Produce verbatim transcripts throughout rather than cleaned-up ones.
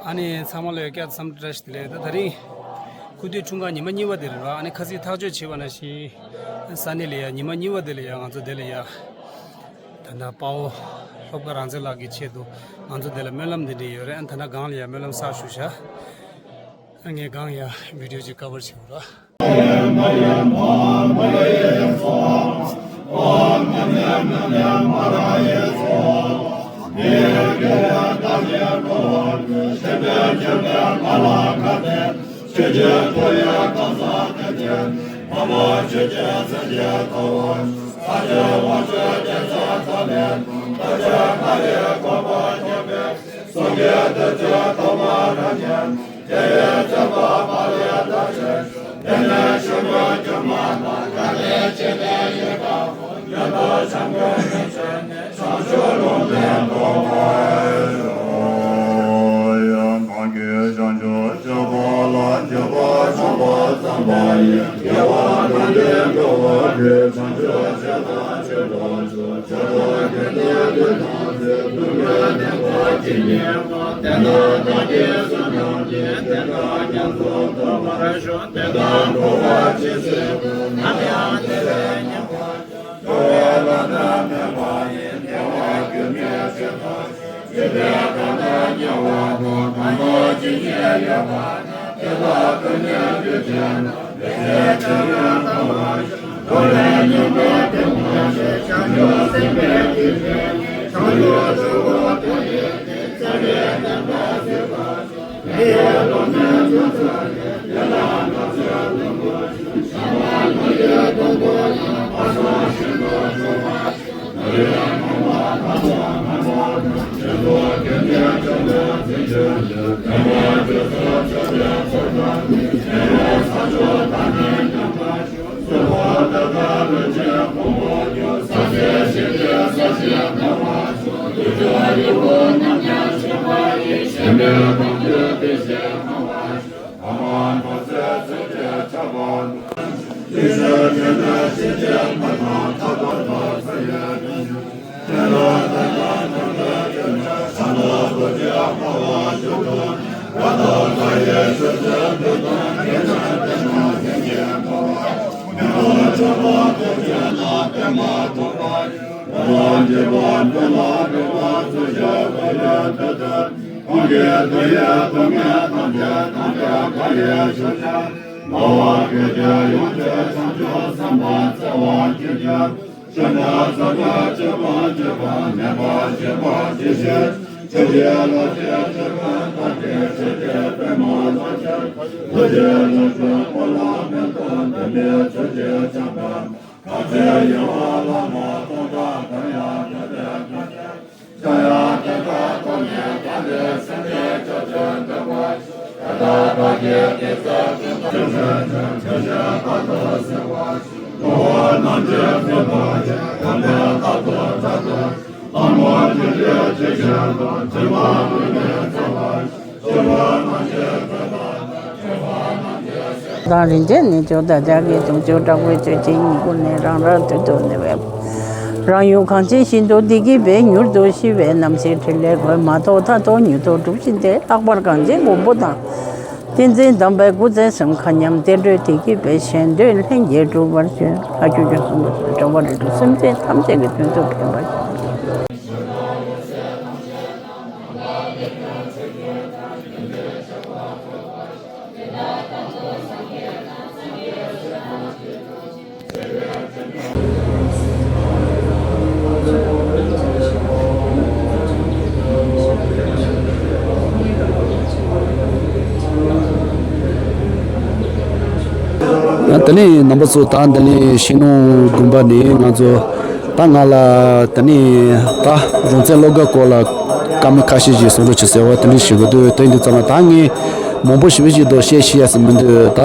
ཨ་ནི་ཚང་མ་ལ་ཡང་བསྐྱར་འཚམས་འདྲི་བཀྲ་ཤིས་བདེ་ལེགས། ད་དེ་རིང་སྐུ་དུས་འཁྲུངས་སྐར་ཉི་མ་གཉིས་པ་དེ་རེད་བ། ཨ་ནི་ཁ་སང་ཐག་གཅོད་བྱས་པ་ནང་བཞིན་ས་གནས་ལ་ཡང་ཉི་མ་གཉིས་པ་དེ་ལ་ཡང་ང་ཚོ་དེ་ལ་ཡང་ད་ལྟ་དཔའ་བོ་སློབ་དགའ་རང་བཙན་ལགས་ཀྱི་ཆེད་དུ་ང་ཚོ་དེ་ལ་སྨོན་ལམ་འདི་འདྲ་ཡོད་རེད། ཨ་ནི་ད་ལྟ་སྒང་ལ་ཡང་སྨོན་ལམ་གསར་ཞུ་བྱ། ཨ་ངས་སྒང་ཡང་བི་ཌིའོ་ཅིག་ཀ་བར་བྱེད་དགོས་ར། དང་རིན་ཆེན་ནི་ཇོ་བདག་ཅག་གི་དུང་ཕྱུར་དྲག་པོའི་ཆོས་ཀྱི་སྙིང་པོ་ནས་རང་རང་དུ་ཐོན་ནས་བས། རང་ཡུལ་གངས་ཅན་ཞིང་དུ་བདེ་སྐྱིད་པའི་མྱུར་དུ་ཤི་བའི་རྣམ་ཤེས་ཕྲིན་ལས་ཀུན། མ་ཐོག་མཐའ་ཐོག་མྱུར་ཐོག་གྲུབ་ཕྱིར་ཏེ། ལྷག་པར་གངས་ཅན་མགོན་པོ་དང་། བསྟན་འཛིན་དམ་པའི་སྐུ་ཚེ་སེམས་མཁའ་མཉམ། བསྟན་འགྲོའི་བདེ་སྐྱིད་པའི་ཞལ་འདོན་ལྷན་རྒྱས་འགྲུབ་པར་ཤོག་ལྷ་ཆོས་སྐྱོང་སྲུང་མ་གྲགས་པ་རིགས་དྲུག་སེམས་ཅན་ཐམས་ཅད་ཀྱི་དོན་དུ་ཕན་པར་ཤོག་ད་ནི་རྣམ་པ་ཚོ། ད་འདི་ནས་ཤིང་ནོར་དགོན་པ་ནས་ང་ཚོ། ད་ང་ལ་ད་ནི་ད་རང་བཙན་བློ་དགའ་སྐོར་ལ་བཀའ་མོལ་ཁ་ཤས་ཤིག་གསུང་རོགས་བྱེད་ཟེར་བ་དེ་འདྲ་ཞུ་གི་འདུག་དེ་འདི་ཙམ་ལ་ད་ངས་མང་པོ་ཞིབ་ཞིབ་ཏུ་བཤད་ཤེས་ཡ་ཟེར་མི་འདུག་ད་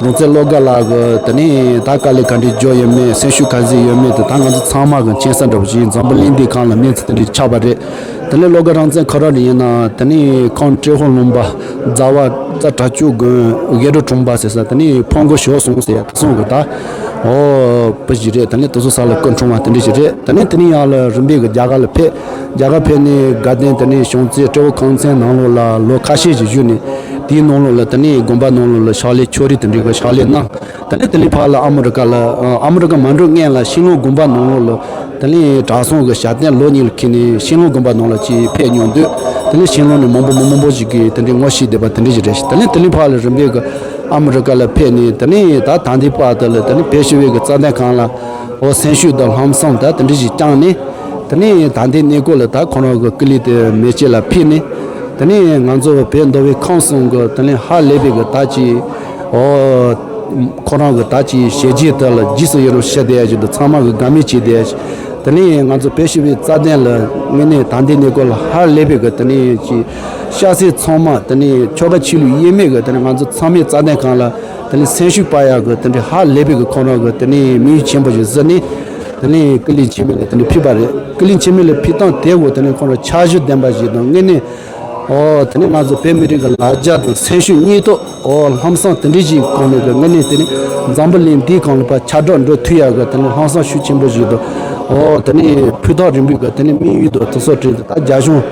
རང་བཙན་བློ་དགའ་ལགས་ཀྱི་དེ་ནས་ད་དཀའ་ལས་ག་འདྲས་འཇོག་ཡོད་མེད། སེམས་ཤུགས་ག་ཚོད་ཡོད་མེད་དེ་ད་ང་ཚོ་ཚང་མ་གི་མཁྱེན་ས་འདྲ་པོ་ཞིག་འཛམ་བུ་གླིང་འདིའི་སྒང་ལ་གནས་ཚུལ་དེ་འདྲས་ཆགས་པ་རེད། དེ་ནས་བློ་དགའ་རང་བཙན་ཁོ་རང་རེ་ཡིན་ན་དེ་ནས་ཁོང་ཏྲེ་ཧོར་ལུང་པ་རྫ་བ་རྫ་བྲག་ཅུ་དགོན་གཡས་འགྲོ་གྲོང་པ་ཟེར་ས་དེ་ནས་ཕོ་རྒོད་ཞོགས་སོང་ཟེར་ཡ་དེ་སོང་གི་ད། ཨོ་བུ་ཞིག་རེད། དེ་ནས་དེ་ཚོ་ས་ལ་སྐུ་འཁྲུངས་བ་དེ་འདྲ་ཞིག་རེད། དེ་ནས་དེ་ནས་ཡར་ལ་རིམ་པས་གི་རྒྱ་གར་ལ་ཕེབས། རྒྱ་གར་ཕེབས་ནས་དགའ་ལྡན་དེ་ནས་བྱང་རྩེ་ཏྲེ་ཧོར་གངས་ཅན་ནང་ལོགས་ལ་ལོ་ཁ་ཤས་ཤིག་བཞུགས་ནས་དེའི་ནང་ལོགས་ལ་དེ་ནས་དགོན་པ་ནང་ལོགས་ལ་ཕྱག་ལས་ཕྱོགས་རིས་དེ་འདྲ་གི་ཕྱག་ལས་གནང་། དེ་ནས་དེ་ནས་ཕར་ལ་ཨ་མི་རི་ཀ་ལ་ཨ་མི་རི་ཀ་མ་འགྲོ་སྔོན་ལ་ཤིང་ལོང་དགོན་པ་ནང་ལོགས་ལ་དེ་ནས་གྲྭ་ཚང་གི་ཞབས་བརྟན་ལོ་གཉིས་ལ་འཁྱེར་ནས་ཤིང་ལོང་དགོན་པ་ནང་ལ་ཅིག་ཕེབས་མྱོང་དུས་དེ་ནས་ཤིང་ལོང་ནས་མང་པོ་མི་མང་པོ་ཞིག་གིས་དེ་འདྲའི་ངོ་ཤེས་བསྡད་པ་དེ་འདྲ་ཞིག་རེད་ཤག་དེ་ནས་དེ་ནས་ཕར་ལ་རིམ་པས་གི་ཨ་མི་རི་ཀ་ལ་ཕེབས་ནས་དེ་ནས་ད་ད་ལྟའི་བར་དུ་ལ་དེ་ནས་བེ་ཤི་ཝི་གི་རྩ་དོན་སྒང་ལ་འོ་སེམས་ཤུགས་དང་ལྷག་བསམ་ད་དེ་འདྲ་ཞིག་བཅངས་ནས་དེ་ནས་ད་ལྟའི་གནས་སྐོར་ལ་ད་ཁོ་རང་གི་སྐུ་ལུས་དེ་མེ་ལྕེ་ལ་ཕུལ་ནས་དེ་ནས་ང་ཚོ་བོད་མདོ་དབུས་ཁམས་གསུམ་གི་དེ་ནས་ཧ་ལས་པའི་གི་ད་ཅིག་འོ་ཁོ་རང་གི་ད་ཅིག་བྱས་རྗེས་དེ་ལ་རྗེས་སུ་ཡི་རང་ཞུ་བསྡད་ཡ་ཞིག་འདུག་ཚང་མ་གི་དགའ་མོས་བྱས་བསྡད་ཡ་ཞིག་དེ་ནས་ང་ཚོ་བེ་ཤི་ཝི་རྩ་དོན་ལ་དངོས་གནས་ད་ལྟའི་གནས་སྐོར་ལ་ཧ་ལས་པའི་གི་དེ་ནས་ཅིག་སྐྱ་སེར་ཚང་མ་དེ་ནས་ཆོལ་ཁ་ཆོས་ལུགས་དབྱེར་མེད་གི་དེ་ནས་ང་ཚོ་ཚང་མའི་རྩ་དོན་སྒང་ལ་དེ་ནས་སེམས་ཤུགས་སྤར་ཡག་གི་དེ་འདྲའི་ཧ་ལས་པའི་གི་ཁོ་རང་གི་དེ་ནས་དམིགས་ཡུལ་ཆེན་པོ་ཞིག་བཟུང་ནས་དེ་ནས་ཀུན་གླེང་འཆི་མེད་ལ་དེ་འདྲ་ཕུལ་བ་རེད། ཀུན་གླེང་འཆི་མེད་ལ་ཕུལ་སྟངས་དེ་འོ་དེ་ནས་ཁོ་རང་འཆར་གཞི་ལྡན་པ་ཞིག་དང་དངོས་གནས་ཨོ་དེ་ནས་ང་ཚོ་བོད་མི་རིགས་ཀྱི་ལ་རྒྱ་དང་སེམས་ཤུགས་སྙིང་སྟོབས་ཨོ་ལྷག་བསམ་དེ་འདྲ་ཞིག་གོང་ནས་གི་དངོས་གནས་དེ་ནས་འཛམ་བུ་གླིང་འདིའི་སྒང་ལ་ཕར་ཁྱབ་བསྒྲགས་འགྲོ་ཐུབ་ཡག་གི་དེ་ནས་ལྷག་བསམ་ཤུགས་ཆེན་པོ་ཞིག་དང་ཨོ་དེ་ནས་ཕུགས་ཐག་རིང་པོའི་གི་དེ་ནས་དམིགས་ཡུལ་དང་དེ་ཚོ་དྲན་ཏེ་ད་རྒྱ་གཞུང་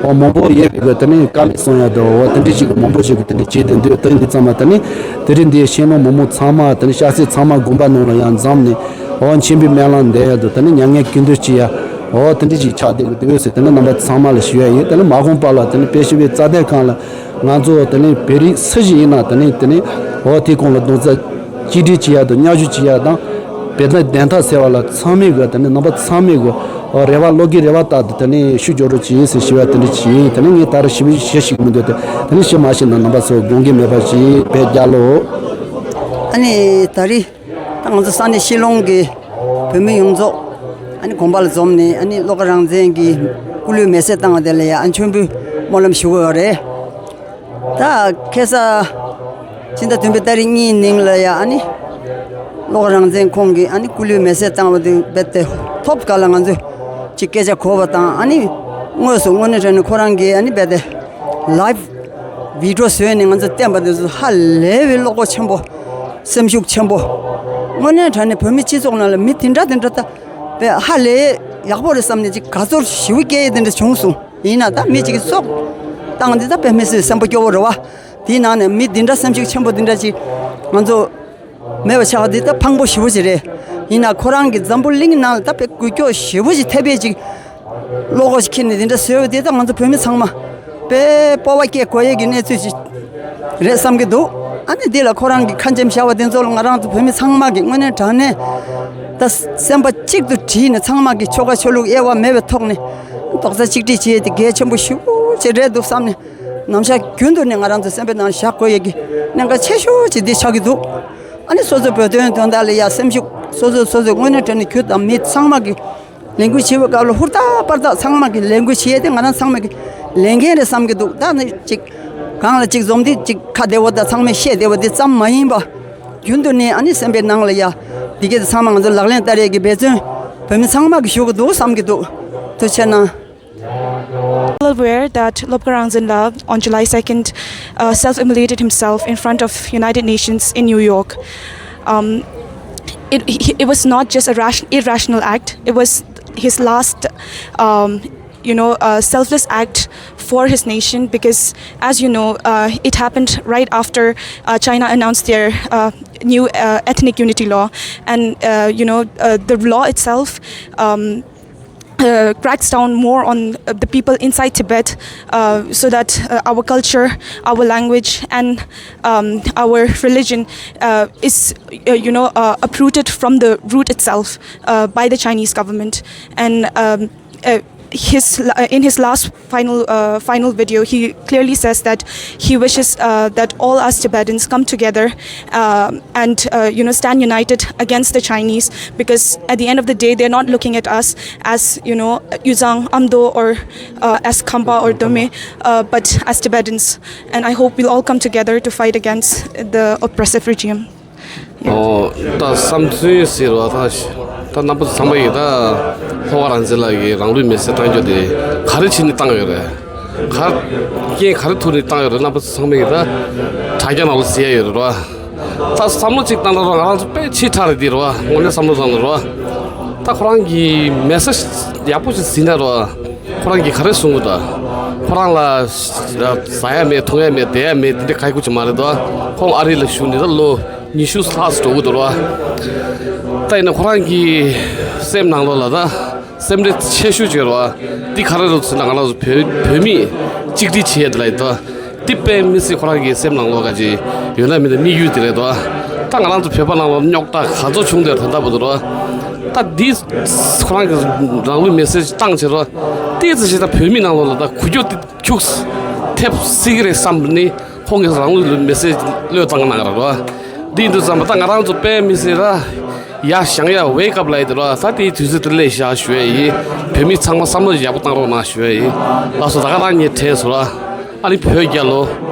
ཨོ་མང་པོ་ཡོད་པའི་གི་དེ་ནས་དཀའ་ལས་གསུང་ཡག་དང་ཨོ་དེ་འདྲ་ཞིག་གི་མང་པོ་ཞིག་གི་དེ་ནས་བྱས་ཏེ་འདུག་དེ་འདི་ཚང་མ་དེ་ནས་དེ་རིང་འདིའི་ཤིང་ལོང་མི་མང་ཚང་མ་དེ་ནས་སྐྱ་སེར་ཚང་མ་དགོན་པ་ནང་ལ་ཡང་འཛོམས་ནས་ཨོ་མཆོད་འབུལ་སྨོན་ལམ་འདེབས་ཡག་དང་དེ་ནས་མྱ་ངན་གུས་འདུད་བྱེད་ཡག་ཨོ་དེ་འདྲ་ཞིག་ཆགས་བསྡད་ཀྱི་འདུག་ཟེར་དེ་ནས་རྣམ་པ་ཚང་མ་ལ་ཞུ་ཡ་ཡིན། དེ་ནས་མ་འོངས་པ་ལ་དེ་ནས་བེ་ཤི་ཝི་རྩ་དོན་སྒང་ལ་ང་ཚོ་དེ་ནས་བོད་རིགས་སུ་ཞིག་ཡིན་ན་དེ་ནས་དེ་ནས་འོ་དེའི་གོང་ལ་རྡོག་རྩ་གཅིག་སྒྲིལ་བྱེད་ཡ་དང་མཉམ་ཞུགས་བྱེད་ཡ་དང་བོད་དོན་བདེན་མཐའ་གསལ་བ་ལ་ཚང་མས་གི་དེ་ནས་རྣམ་པ་ཚང་མས་གི་འོ་རེ་བ་བློ་འགེལ་རེ་བ་ལྟར་དུ་དེ་ནས་ཤུགས་རྒྱག་རོགས་བྱེད་ཟེར་ཞུ་བ་དེ་འདྲ་བྱེད། དེ་ནས་ངས་ད་རེས་ཞུ་བ་ཞུ་ཞིག་མི་འདུག་དེ་དེ་ནས་ཞུ་མ་ཤེས་ན་རྣམ་པ་ཚོ་དགོངས་འགལ་མེད་པ་ཞིག་བེད་རྒྱག་ལོ། ཨ་ནི་ད་རེས། ད་ང་ཚོ་ས་གནས་ཤིལ་ལོང་གི་བོད་མི་ཡོངས་རྫོགས་ཨ་ནི་དགོན་པ་ལ་འཛོམས་ནས་ཨ་ནི་བློ་དགའ་རང་བཙན་གྱི་སྐུ་ལུས་མེ་སྲེག་བཏང་བ་དེ་ལ་ཡང་ཨ་མཆོད་འབུལ་སྨོན་ལམ་ཞུ་གི་ཡོད་རེད། ད་ཁ་སང་ཕྱི་ཟླ་བདུན་པའི་ཏ་རིག་གཉིས་ནང་ལ་ཡང་ཨ་ནི་བློ་དགའ་རང་བཙན་ཁོང་གི་ཨ་ནི་སྐུ་ལུས་མེ་སྲེག་བཏང་བ་དེ་རྦད་དེ་ཐོབ་སྐབས་ལ་ང་ཚོས་ཅིག་སྐད་ཆ་གོ་བ་དང་ཨ་ནི་དངོས་སུ་དངོས་གནས་དྲང་གནས་ཁོ་རང་གིས་ཨ་ནི་རྦད་དེ་ལའིབ་བི་ཌི་ཡོ་བཟོས་ནས་ང་ཚོ་བསྟན་པ་དེ་ཚོ་ཧ་ལས་པའི་བློ་ཁོག་ཆེན་པོ། སེམས་ཤུགས་ཆེན་པོ། དངོས་གནས་དྲང་གནས་བོད་མི་སྤྱི་ཚོགས་ནང་ལ་མི་དེ་འདྲ་དེ་འདྲ་ད་དཔེ་ཧ་ལས་ཡག་པོ་རེད་བསམ་ནས་ཅིག་དགའ་ཚོར་ཞེ་པོ་སྐྱེ་ཡས་དེ་འདྲ་བྱུང་སོང་། ཡིན་ན་ད་མི་གཅིག་གིས་སྲོག་བཏང་དེ་ད་དཔེ་མི་སྲིད་སེམས་པ་སྐྱོ་བོ་རེད་བ། དེའི་ནང་ནས་མི་དེ་འདྲ་སེམས་ཤུགས་ཆེན་པོ་དེ་འདྲ་ཅིག་ང་ཚོ་མེད་པ་ཆགས་པ་དེ་ད་ཕངས་པོ་ཞེ་པོ་ཅིག་རེད། ཡིན་ན་ཁོ་རང་གིས་འཛམ་བུ་གླིང་ནང་ལ་ད་དཔེ་འགུལ་སྐྱོད་ཞེ་པོ་ཅིག་ཐེབས་པས་ཅིག་བློ་ཁོག་ཅིག་འཁྱེར་ནས་དེ་འདྲ་བཟོས་པ་དེ་ད་ང་ཚོ་བོད་མི་ཚང་མ་དཔེ་སྤོབས་པ་སྐྱེ་དགོས་ཡས་ཀྱི་གནས་ཚུལ་ཅིག་རེད་བསམ་གྱི་འདུག་ཨ་ནི་འདི་ལ་ཁོ་རང་གི་ཁ་འཆམ་བཞག་པ་དེ་ཚོ་ལ་ང་རང་ཚོ་བོད་མི་ཚང་མ་གི་དངོས་གནས་དྲང་གནས་ད་སེམས་པ་གཅིག་ཏུ་དྲིལ་ནས་ཚང་མ་གི་ཆོལ་ཁ་ཆོས་ལུགས་དབྱེ་བ་མེད་པའི་ཐོག་ནས་རྡོག་རྩ་གཅིག་སྒྲིལ་བྱེད་ཡས་དེ་གལ་ཆེན་པོ་ཞེ་པོ་ཅིག་རེད་འདུག་བསམ་ནས་ནམ་ཞག་རྒྱུན་དུ་ནས་ང་རང་ཚོ་སེམས་པའི་ནང་བཞག་དགོས་ཡས་ཀྱི་གནད་འགག་ཆེ་ཤོས་ཅིག་འདི་ཆགས་ཀྱི་འདུག་ཨ་ནི་སོ་སོའི་བོད་དོན་དོན་དག་ལ་ཡ་སེམས་ཤུགས་སོ་སོ་སོ་སོའི་དངོས་གནས་དྲང་གནས་རྒྱུ་དང་མི་ཚང་མ་གི་ལས་འགུལ་བྱེད་པའི་སྐབས་ལ་ཧུར་ཐག་པར་ཐག་ཚང་མ་གི་ལས་འགུལ་བྱེད་ཡས་དེ་ང་རང་ཚང་མ་གི་ལས་འགན་རེད་བསམ་གྱི་འདུག་ད་ནི་ཅིག་གང་ལ་ཅིག་འཛོམས་དུས་ཅིག་ཁ་བདེ་བོ་དང་ཚང་མས་བཤད་བདེ་བོ་དེ་ཙམ་མ་ཡིན་པ། རྒྱུན་དུ་ནས་ཨ་ནི་སེམས་པའི་ནང་ལ་ཡ་འདི་གས་དེ་ཚང་མ་ང་ཚོ་ལག་ལེན་བསྟར་ཡས་ཀྱི་འབད་བརྩོན་བོད་མི་ཚང་མ་གི་ཞུ་གི་འདུག་བསམ་གྱི་འདུག་ཐུགས་རྗེ་གནང་། All aware that Lobka Rangzin Lab on July second, uh, self-immolated himself in front of United Nations in New York. Um, it, he, it was not just a ration, irrational act. It was his last, um, you know, uh, selfless act for his nation because, as you know, uh, it happened right after uh, China announced their uh, new uh, ethnic unity law, and uh, you know, uh, the law itself. Um, uh, cracks down more on uh, the people inside Tibet, uh, so that uh, our culture, our language, and um, our religion uh, is, uh, you know, uh, uprooted from the root itself uh, by the Chinese government. And um, uh, his uh, in his last final uh, final video, he clearly says that he wishes uh, that all us Tibetans come together um, and uh, you know, stand united against the Chinese, because at the end of the day, they're not looking at us as, you know, Yuzang, Amdo, or uh, as Khampa or Dome, uh, but as Tibetans. And I hope we'll all come together to fight against the oppressive regime. Yeah. ཨོ། ད་བསམ་ཚུལ་ཟེར་བ་ད་ རྣམ་པ་ཚོ་ཚང་མ་ཡིས་ད་ལྷོ་ཁ་རང་བཙན་ལགས་ཀྱིས་རང་ལུས་མེར་སྲེག་བཏང་རྒྱུ་དེ་ག་རེ་བྱས་ནས་བཏང་ཡོད་རེད། ག་རྐྱེན་ག་རེ་ཐུག་ནས་བཏང་ཡོད་རེད། རྣམ་པ་ཚོ་ཚང་མ་ཡིས་ད་དྲ་རྒྱ་ནང་ལ་གཟིགས་ཡ་ཡོད་རེད་རོ། ད་བསམ་བློ་གཅིག་བཏང་ན་རོ། ང་རང་ཚོ་དཔེ་ཕྱི་དྲགས་རེད་འདི་རོ། དངོས་གནས་བསམ་བློ་བཏང་ན་རོ། ད་ཁོ་རང་གིས་མེ་སེ་ཇི་ཡག་པོ་ཞིག་གཟིགས་ན་རོ། ཁོ་རང་གིས་ག་རེ་གསུང་གི་འདུག་ཁོ་རང་ལ་ཟ་ཡ་མེད། འཐུང་ཡ་མེད། བསྡད་ཡ་མེད། དེ་འདྲ་ག་ཡི་ཁུ་ཅིག་མ་རེད་དོ། ཁོང་ཨ་རི་ལ་བཞུགས་ནས་ད་ལོ་ཉི་ཤུ་ལྷག་ཙམ་འགྲོ་གི་འདུག་རོ། ད་ཡིན་ན་ཁོ་རང་གི་སེམས་ནང་ལོགས་ལ་ད་སེམས་ཁྲལ་ཆེ་ཤོས་ཅིག་རེད་བ། འདི་ག་རེ་རེད་ཟེར་ན། ང་རང་ཚོ་བོད་བོད་མི་གཅིག་སྒྲིལ་བྱེད་ཡ་དེ་ལ་ཡིན་ད། འདི་དཔེ་མི་སྲིད་ཁོ་རང་གི་སེམས་ནང་ལོགས་ག་ཅིག་ཡོད་ན་མེད་ན་དམིགས་ཡུལ་དེ་རེད་དོ། ད་ང་རང་ཚོ་བོད་པ་ནང་ལོགས་རྙོག་དྲ་ག་ཚོད་བྱུང་དེ་ད་ལྟ་བར་དུ་རོ། ད་འདི་ཁོ་རང་གི་རང་ལུས་མེར་སྲེག་བཏང་བྱས་རོ། ཏོག་ཙམ་ཞིག་ད་བོད་མི་ནང་ལོགས་ལ་ད་འགུལ་སྐྱོད་དེ་ཁྱུག་ཐེབས་སྲིད་ཀྱི་རེད་བསམ་ནས། ཁོང་གིས་རང་ལུས་མེར་སྲེག་བློས་བཏང་གནང་ར་རོ། འདི་ཡིན་དུས་ཙམ་པ་ད་ང་རང་ཚོ་དཔེ་མི་སྲིད་ར་ཡ་བཞེངས་ཡ་wake up ལབ་ཡ་དེ་རོ། ད་དེའི་དུས་ཚོད་དེ་སླེབས་ཤག་ཞུ་ཡ་ཡིན། བོད་མི་ཚང་མ་བསམ་བློ་ཡག་པོ་བཏང་རོགས་གནང་ཞུ་ཡ་ཡིན། ལགས་སོ། ད་ག་རང་ཉིད་དྲན་སོང་ར། ཨ་ནི་བོད་རྒྱལ་ལོ།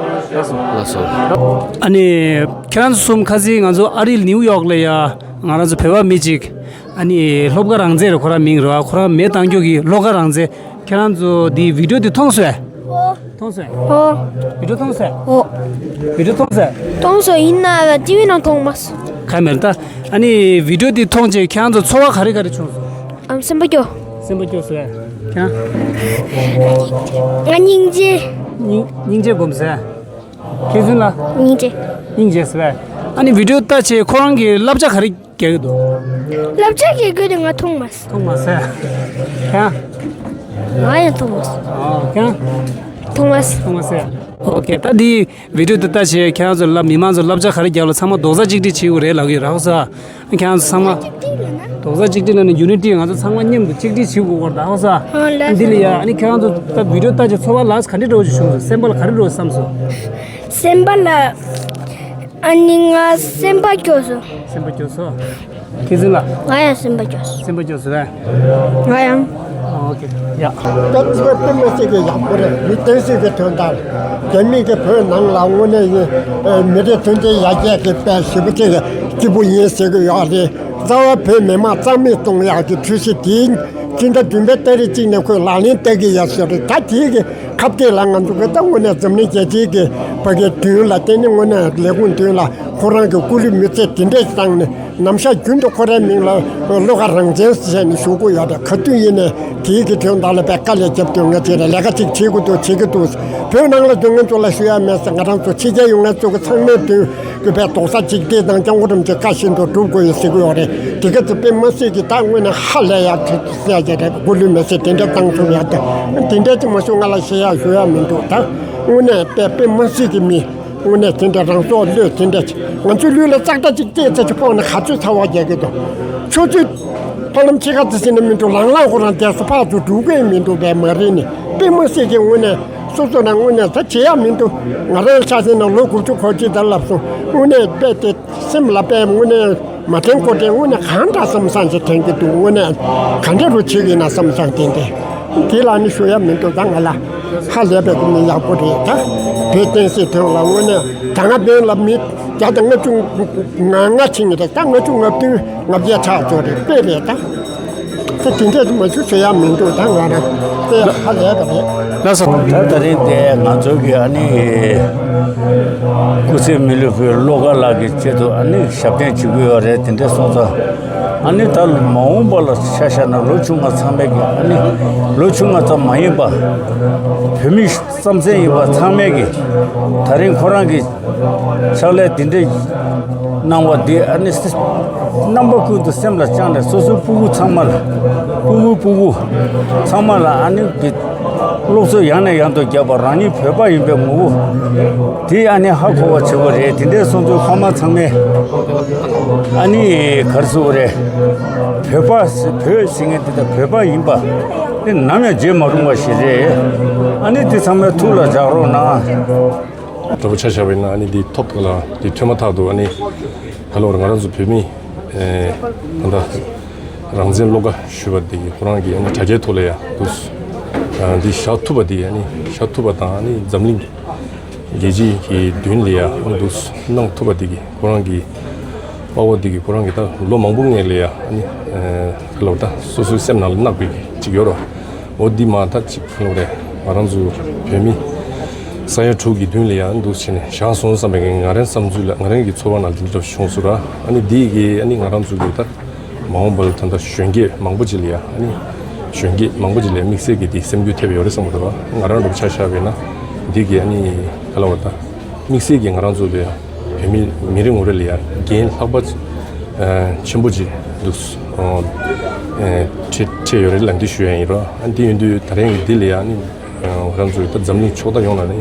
ལགས་སོ། ཨ་ནི་ཁྱེད་རང་ཚོ་གསུམ་ཁ་སང་ང་ཚོ་ཨ་རིའི་ནིའུ་ཡོག་ལ་ཡ་ང་རང་ཚོ་བོད་པ་མི་གཅིག་ཨ་ནི་ལྷོ་ཁ་རང་བཙན་རེད། ཁོ་རང་མིང་རེད་བ། ཁོ་རང་མེ་བཏང་རྒྱུ་གི་ལྷོ་ཁ་རང་བཙན། ཁྱེད་རང་ཚོ་འདི་བི་ཌིའོ་འདི་མཐོང་སོང་ངས། ཨོ། མཐོང་སོང་ངས། ཨོ། བི་ཌིའོ་མཐོང་སོང་ངས། ཨོ། བི་ཌིའོ་མཐོང་སོང་ངས། མཐོང་སོང་། ཡིན་ན་ཊི་ཝི་ནང་མཐོང་མ་སོང་། ག་མེད་ད། ཨ་ནི་བི་ཌིའོ་འདི་མཐོང་རྗེས་ཁྱེད་རང་ཚོ་ཚོར་བ་ག་རེ་ག་རེ་བྱུང་སོང་། ཨམ་སེམས་པ་སྐྱོ། སེམས་པ་སྐྱོ་སོང་ངས། ཁྱེད་རང་། ང་སྙིང་རྗེ། སྙིང་སྙིང་རྗེ་སྒོམ་སོང་ངས། མཁས་བཙུན་ལགས། སྙིང་རྗེ། སྙིང་རྗེ་སོང་ངས། ཨ་ནི་བི་ཌིའོ་ལྟ་བྱས་ཁོ་རང་གི་བསླབ་བྱ་ག་རེ་རྒྱག་གི་འདུག་བསླབ་བྱ་རྒྱག་གི་འདུག་ང་མཐོང་མ་སོང་། མཐོང་མ་སོང་། ཁྱེད་རང་། ང་ཡང་མཐོང་མ་སོང་། ཨོ། ཁྱེད་རང་། མཐོང་མ་སོང་། མཐོང་མ་སོང་། ཨོ་ཁེ། ད་འདི་བི་ཌིའོ་འདི་ལྟ་བྱས་ཁྱེད་རང་ཚོ་ལ་མི་མང་ཚོ་བསླབ་བྱ་ག་རེ་རྒྱག་ལ་ཚང་མ་རྡོག་རྩ་གཅིག་སྒྲིལ་བྱེད་དགོས་རེད་ལབ་ཀྱི་ཡོད་རེད་ས། ཁྱེད་རང་ཚོ་ཚང་མ་རྡོག་རྩ་གཅིག་སྒྲིལ་ལབ་ནས་ཡུ་ནི་ཊི། ང་ཚོ་ཚང་མ་མཉམ་དུ་གཅིག་སྒྲིལ་བྱེད་དགོས་སྐོར་ད་ཧོ་ས། ཨོ་ལགས། འདི་ལ་ཡ། ཨ་ནི་ཁྱེད་རང་ཚོ་ད་བི་ཌིའོ་ལྟ་བྱས་ཚོར་བ་ལགས་ག་འདྲ་འདྲ་བོ་ཞིག་བྱུང་སོང་། སེམས་པ་ལ་ག་རེ་འདྲ་བོ་བསམ་སོང་། སེམས་པ་ལ། ཨ་ནི་ང་སེམས་པ་སྐྱོ་སོང་། སེམས་པ་སྐྱོ་སོང་། མཁས་བཙུན་ལགས། ང་ཡང་སེམས་པ་སྐྱོ་སོང་། སེམས་པ་སྐྱོ་སོང་ཨེ། ང་ཡང་། ཨོ་ཁེ། ཡ། ད་ཅི་བ་དཔེ་མི་སྲིད་ཀྱི་ཡག་པོ་རེད། མི་བསྟན་སྲིད་ཀྱི་དོན་དག་རྒྱ་མི་གི་བོད་ནང་ལ་དངོས་གནས་ཡིན། མི་རིགས་མཐུན་སྒྲིལ་ཡར་རྒྱས་ཀྱི་དཔེ་ཞེ་པོ་ཅིག་སྐྱིད་པོ་ཡིན་ཟེར་གི་ཡོད་རེད། རྩ་བ་བོད་མི་མང་རྩ་མེད་གཏོང་ཡག་གི་འཁྲུལ་གཞི་དེ་སྤྱི་ཟླ་བདུན་པའི་ཏ་རིག་གཅིག་ནས་ཁོས་ལག་ལེན་བསྟར་གི་ཡོད་ཟེར་རེད། ད་དེའི་གི་ཁ་གཏད་ལ་ང་ཚོ་གི་ད་དངོས་གནས་འཛམ་གླིང་རྒྱལ་སྤྱིའི་གི་བ་གའི་མདུན་ལ་བསྟན་ནས་དངོས་གནས་ལས་ཁུངས་མདུན་ལ་ཁོ་རང་གི་སྐུ་ལུས་མི་ཚེ་དེ་འདྲས་བཏང་ནས་ནམ་ཞག་རྒྱུན་དུ་ཁོ་རའི་མིང་ལ་བློ་དགའ་རང་བཙན་ཟེར་ནས་ཞུ་གི་ཡོད་རེད། ག་དུས་ཡིན་ནས་དེའི་གི་དོན་དག་ལ་དཔེ་དཀའ་ལས་རྒྱབ་དུས་ང་ཚོས་ལས་ཀ་ཅིག་བྱེད་དགོས་འདུག་བྱེད་ཀྱི་འདུག་བོད་ནང་ལ་སྡོད་མཁན་ཚོ་ལ་ཞུ་ཡ་མེད་ཟེར། ང་རང་ཚོ་ཕྱི་རྒྱལ་ཡོད་མཁན་ཚོ་གི་ཚང་མའི་མདུན་གྱི་བའི་རྡོག་རྩ་གཅིག་སྒྲིལ་དང་སྐྱབས་མགོན་རིན་པོ་ཆེ་བཀའ་བཞིན་དུ་སྒྲུབ་དགོས་ཡོད་ཟེར་གྱི་ཡོད་རེད། དེ་ག་ཚོད་དཔེ་མི་སྲིད་ཀྱི་ད་དངོས་གནས་ཧ་ལས་ཡག་ཚོད་ཟེར་གྱི་རེད། སྐུ་ལུས་མེ་སྲེག་དེ་འདྲ་བཏང་ཐུབ་ཡག་ད་དེ་འདྲ་ཅིག་མ་གཞི་ང་ལ་ཞུ་ཡ་ཞུ་ཡ་མི་འདུག་ད་དངོས་གནས་དཔེ་དཔེ་མི་སྲིད་ཀྱི་མི་དངོས་གནས་དེ་འདྲ་རང་སྲོག་བློས་དེ་འདྲ་ཅིག་ང་ཚོའི་ལུས་ལ་ཙག་སྒྲ་ཅིག་སྐྱེས་ཚེ་ཅིག་ཕོག་ན་ག་ཚོད་ཚ་བ་རྒྱག་གི་འདུག་ཆུ་ཚོད་ཕ་ལམ་ཕྱེད་ཀ་ཙམ་ཟིན་ན་མི་འདུག་ལང་ལང་ཁོ་རང་བསྡད་སོ་ཕར་ཚུར་འགྲོ་གི་མི་འདུག་པས་མ་རེད་ནི། དཔེ་མི་སྲིད་ཀྱི་དངོས་གནས། སོ་སོ་ན་དངོས་གནས་ད་བྱེད་ཡག་མི་འདུག་ང་རང་ཆ་ཤས་ན་ལོ་དགུ་བཅུ་གོ་གཅིག་ད་ལབ་སོང་། དངོས་གནས་དཔེ་དེ་སེམས་ལ་དཔེ་དངོས་གནས་མ་དྲན་གོ་དྲན་དངོས་གནས་གང་འདྲ་བསམ་བསམ་ཞིག་དྲན་གྱི་འདུག་དངོས་གནས་ག་འདྲ་རུ་བྱེད་ཀྱི་ཡིན་ན་བསམ་བསམ་དེ་འདྲ། དེ་ལ་ནི་ཞུ་ཡག་མི་འདུག་ད་ང་ལ་ཧ་ལས་པའི་གི་མི་ཡག་པོ་རེད། ད་བོད་བསྟན་སྲིད་དོན་ལ་དངོས་གནས་ད་ང་བོད་ལ་མི་བརྒྱ་དང་ལྔ་བཅུ་ང་ལྔ་ཕྱིན་གྱི་རེད། ད་ལྔ་བཅུ་ང་བདུན་ང་བརྒྱད་ཆགས་ཚོད་རེད། དཔེ་རེད་ད། ད་དེ་འདྲས་མ་ཞུ་ཟེར་ཡག་མི་འདུག་ད་ང་རང་དཔེ་ཧ་ལས་པ་རེད། ལགས་སོ། ད་ད་རིང་དེ་ང་ཚོ་གི་ཨ་ནི་སྐུ་ཚེ་མི་ལུས་པའི་བློ་དགའ་ལགས་ཀྱི་ཆེད་དུ་ཨ་ནི་ཞབས་བརྟན་བྱེད་ཀྱི་ཡོད་རེད། དེ་འདྲས་སོང་ཙང་ཨ་ནི་ད་མ་འོངས་པ་ལ་ཆ་བཞག་ན་ལོ་ཆུང་བ་ཚང་མས་ཀྱི་ཨ་ནི་ལོ་ཆུང་བ་ཙམ་མ་ཡིན་པ་བོད་མི་རྩམ་ཟན་ཡིན་པ་ཚང་མས་ཀྱི་ད་རིང་ཁོ་རང་གི་ཕྱག་ལས་འདི་འདྲའི་གནང་བ་འདི་ཨ་ནི་སེ་རྣམ་པ་ཀུན་ཏུ་སེམས་ལ་བཅངས་ནས་སོ་སོའི་སྤུ་གུ་ཚང་མ་ལ་སྤུ་གུ་སྤུ་གུ་ཚང་མ་ལ་ཨ་ནི་གི་སློབ་གསོ་ཡང་ནས་ཡང་དུ་བརྒྱབ་པ་རང་ཉིད་བོད་པ་ཡིན་པའི་ངོ་བོ་དེ་ཨ་ནི་ཧ་གོ་བ་བྱེད་དགོས་རེད། དེ་འདྲའི་སོང་ཚུལ་ཁོ་མ་ཚང་མས་ཨ་ནི་ག་རེ་ཟེར་དགོས་རེད། བོད་པ་ཟེར་བོད་ཟེར་མཁན་དེ་དང་བོད་པ་ཡིན་པ་དེ་ནམ་ཡང་བརྗེད་མ་རུང་བ་ཞིག་རེད། ཨ་ནི་དེ་ཚང་མས་ཐུགས་ལ་འཇགས་རོགས་གནང་། གྲོགས་པོ་ཆ་བཞག་པ་ཡིན་ན་ཨ་ནི་འདི་ཐོབ་ཐང་ལ་འདི་ཐོན་མ་ཐག་ཏུ་ཨ་ནི་ད་ལོར་ང་རང་ཚོ་བོད་མི་ཨེ་ད་ལྟ་རང་བཙན་བློ་དགའ་ཞུས་པ་འདི་ཁོ་རང་གིས་ཨ་ནི་དྲ་རྒྱའི་ཐོག་ལ་ཡང་འདུག་ཨ་འདི་བཞག་ཐུབ་པ་འདི་ཨ་ནི་བཞག་ཐུབ་པ་དང་ཨ་ནི་འཛམ་གླིང་རྒྱལ་སྤྱི་གི་མདུན་ལ་ཡང་ཨ་ནི་འདུག་གནང་ཐུབ་པ་འདི་གིས་ཁོ་རང་གིས་ དཔའ་བོ་འདི་གི་ཁོ་རང་གི་ད་ལོ་མང་པོ་སྔོན་ལ་ཡ་ཨ་ནི་ཨ་ལོ་ད་སོ་སོའི་སེམས་ནང་ལ་བརྣག་པའི་གཅིག་ཡོད་རོ། འོ་འདི་མ་ད་གཅིག་ལོ་རེད། ང་རང་ཚོ་བོད་མི་ས་ཡ་དྲུག་གི་མདུན་ལ་ཡ་འདུག་བྱས་ནས་བཞག་སོང་བསམ་པའི་ང་རང་བསམ་ཚུལ་ལ་ང་རང་གི་ཚོར་བ་ནང་འདི་འདྲ་བྱུང་སོང་ར། ཨ་ནི་འདི་གི་ཨ་ནི་ང་རང་ཚོ་གི་ད་མ་འོངས་པ་ལ་ད་ལྟ་གཞོན་སྐྱེས་མང་པོ་ཅིག་ལ་ཡ་ཨ་ནི་གཞོན་སྐྱེས་མང་པོ་ཅིག་ལ་དམིགས་བསལ་གྱི་འདི་སེམས་འགུལ་ཐེབས་ཡོད་རེད་བསམ་གི་འདུག་ང་རང་འདྲ་པོ་ཆ་བཞག་པས་ན་འདི་གི་ཨ་ནི་ག་ལ་བ་ད་དམིགས་བསལ་གྱི་ང་རང་ཚོ་ལ་ཡ་བོད་མི་མི་རེ་ངོ་རེ་ལ་ཡ་འགན་ལྷག་པ་ཆེན་པོ་ཅིག་འདུག་འཕྲད་འཕྲད་ཡོད་རེད་ལབ་འདི་ཞུ་ཡ་ཡིན་རོ། ཨ་འདི་ཡིན་དུས་ད་རིང་གི་འདི་ལ་ཡ་ནི་ང་རང་ཚོའི་ད་འཛམ་གླིང་ཕྱོགས་མཐའ་ཡོངས་ལ་ནི་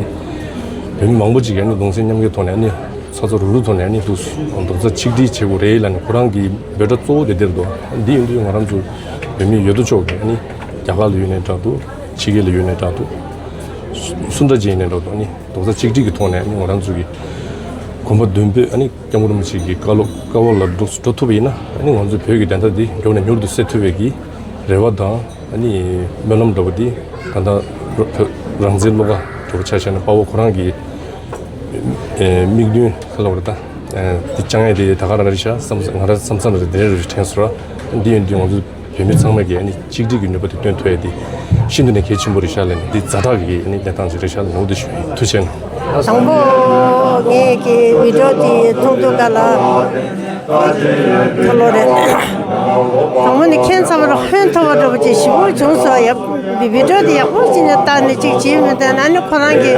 བོད་མི་མང་པོ་ཅིག་གིས་ནི་གདུང་སེམས་མཉམ་སྐྱེད་ཐོག་ནས་ནི་ཚ་ཚ་རུག་རུག་ཐོག་ནས་ནི་འདུག་རྡོག་རྩ་ཆིག་སྒྲིལ་བྱེད་དགོས་རེད་ལབ་ནས་ཁོ་རང་གི་འབོད་སྒྲ་གཙོ་བོ་དེ་འདིར་འདུག་འདི་ཡིན་དུས་ང་རང་ཚོ་བོད་མི་ཡོད་དོ་ཅོག་གིས་ནི་རྒྱ་གར་ལ་ཡོད་ནའི་འདྲ་འདུག་ཕྱི་རྒྱལ་ལ་ཡོད་ནའི་འདྲ་འདུག་སུ་འདྲ་ཅིག་ཡིན་ནའི་འདྲ་འདུག་ནི་རྡོག་རྩ་གཅིག་སྒྲིལ་གྱི་ཐོག་ནས་ནི་ང་རང་ཚོ་གི་གོམ་པ་མདུན་སྤོས་ཨ་ནི་སྐྱབས་མགོན་རིན་པོ་ཆེ་གི་བཀའ་སློབ་བཀའ་དབང་ལ་འགྲོ་འགྲོ་ཐུབ་པ་ཡིན་ན་ཨ་ནི་ང་ཚོའི་བོད་ཀྱི་བདེན་མཐའ་འདི་མགྱོགས་ནས་མྱུར་དུ་སེལ་ཐུབ་པའི་གི་རེ་བ་དང་ཨ་ནི་སྨོན་ལམ་འདྲ་པོ་འདི་ད་ལྟ་བོད་རང་བཙན་བློ་དགའ་འདྲ་པོ་ཆ་བཞག་ན་དཔའ་བོ་ཁོ་རང་གི་དམིགས་འདུན་ག་ལ་བར་ད་འདི་བཅང་ཡས་དེ་ད་ག་རང་རེད་ཤག་བསམ་ང་རང་བསམ་ཚུལ་རེ་དེ་རེ་རེ་དྲན་སོང་ར། འདི་ཡིན་དུས་ང་ཚོ་བོད་མི་ཚང་མ་གིས་ཨ་ནི་གཅིག་སྒྲིལ་གྱི་ནུས་པ་དེ་བཏོན་ཐུབ་ཡས་དེ་ཤིན་ཏུ་ནས་གལ་ཆེན་པོ་རེད་ཤག་ལབ་ནས་འདི་ཛ་དྲག་གི་ཨ་ནི་གནས་སྟངས་ཅིག་རེད་ཤག་ལབ་ནས་འོ་དེ་ཞུ་ཡིན། ཐུགས་རྗེ་གནང་། དང་པོ་ངས་ཀྱི་བི་ཌིའོ་དེ་མཐོང་དུས་ག་ལ་ཁ་ལོ་རེད། དང་པོ་ནི་ཁྱད་མཚར་བ་རུ་ཧོན་ཐོར་བ་འདྲ་པོ་ཅིག་ཞིབ་པོ་བྱུང་སོང་། ཡ་བི་ཌིའོ་དེ་ཡག་པོ་ཅིག་ནས་བལྟས་ནས་ཅིག་བྱས་མི་བསྡད་ན་ནི་ཁོ་རང་གི་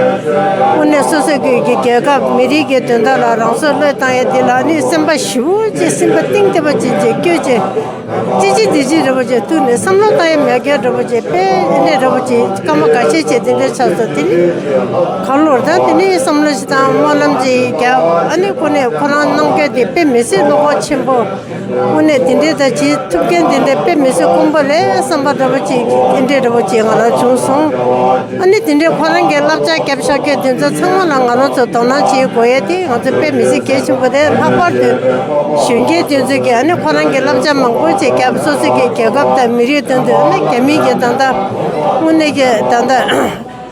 དངོས་གནས་སོ་སོ་གི་གི་རྒྱལ་ཁབ་མི་རིགས་ཀྱི་དོན་དག་ལ་རང་སྲོག་བློས་བཏང་ཡས་དེ་ལ་ནི་སེམས་པ་ཞིབ་པོ་ཅིག་སེམས་པ་གཏིང་ཐེབས་པ་ཅིག་ཅིག་སྐྱོ་ཅིག་ཅི་ཅི་འདི་ཅི་རེད་པ་ཅིག་ཐུག་ནས་བསམ་བློ་བཏང་ཡས་མེད་མཁན་འདྲ་པོ་ཅིག་དཔེ་ཨེ་འདྲས་འདྲ་པོ་ཅིག་སྐར་མ་འགའ་ཤས་ཅིག་དེ་འདྲས་ཆགས་སོང་། དེ་ནི་ག་ལོར་ད་དེ་ནི་བསམ་བློ་ཞིག་དང་སྨོན་ལམ་ཅིག་རྒྱབ། ཨ་ནི་ཁོ་ནས་ཁོ་རང་གནང་མཁན་དེ་དཔེ་མི་སྲིད་བློ་ཁོག་ཆེན་པོ། དངོས་གནས་དེ་འདྲས་ད་བྱེད་ཐུབ་མཁན་དེ་འདྲས་དཔེ་མི་སྲིད་དཀོན་པོ་རེད་བསམ་པ་འདྲ་པོ་ཅིག་ཨེ་འདྲས་འདྲ་པོ་ཅིག་ང་ལ་བྱུང་སོང་། ཨ་ནི་དེ་འདྲས་ཁོ་རང་གིས་བསླབ་བྱ་རྒྱབ་བཞག་མཁན་དེ་ཚོ་ཚང་མ་ལ་ང་རང་ཚོ་དོ་སྣང་བྱེད་དགོས་ཡས་དེ་ང་ཚོ་དཔེ་མི་སྲིད་གལ་ཆེན་པོ་རེད། ལྷག་པར་དུ་གཞོན་སྐྱེས་དེ་ཚོ་གིས་ཨ་ནི་ཁོ་རང་གི་བསླབ་བྱ་མང་པོ་ཅིག་རྒྱབ། སོ་སོ་གི་རྒྱལ་ཁབ་དང་མི་རིགས་དོན་དུ་ཨ་ནི་རྒྱ་མི་གི་ད་ལྟ་དངོས་གནས་ཀྱི་ད་ལྟ་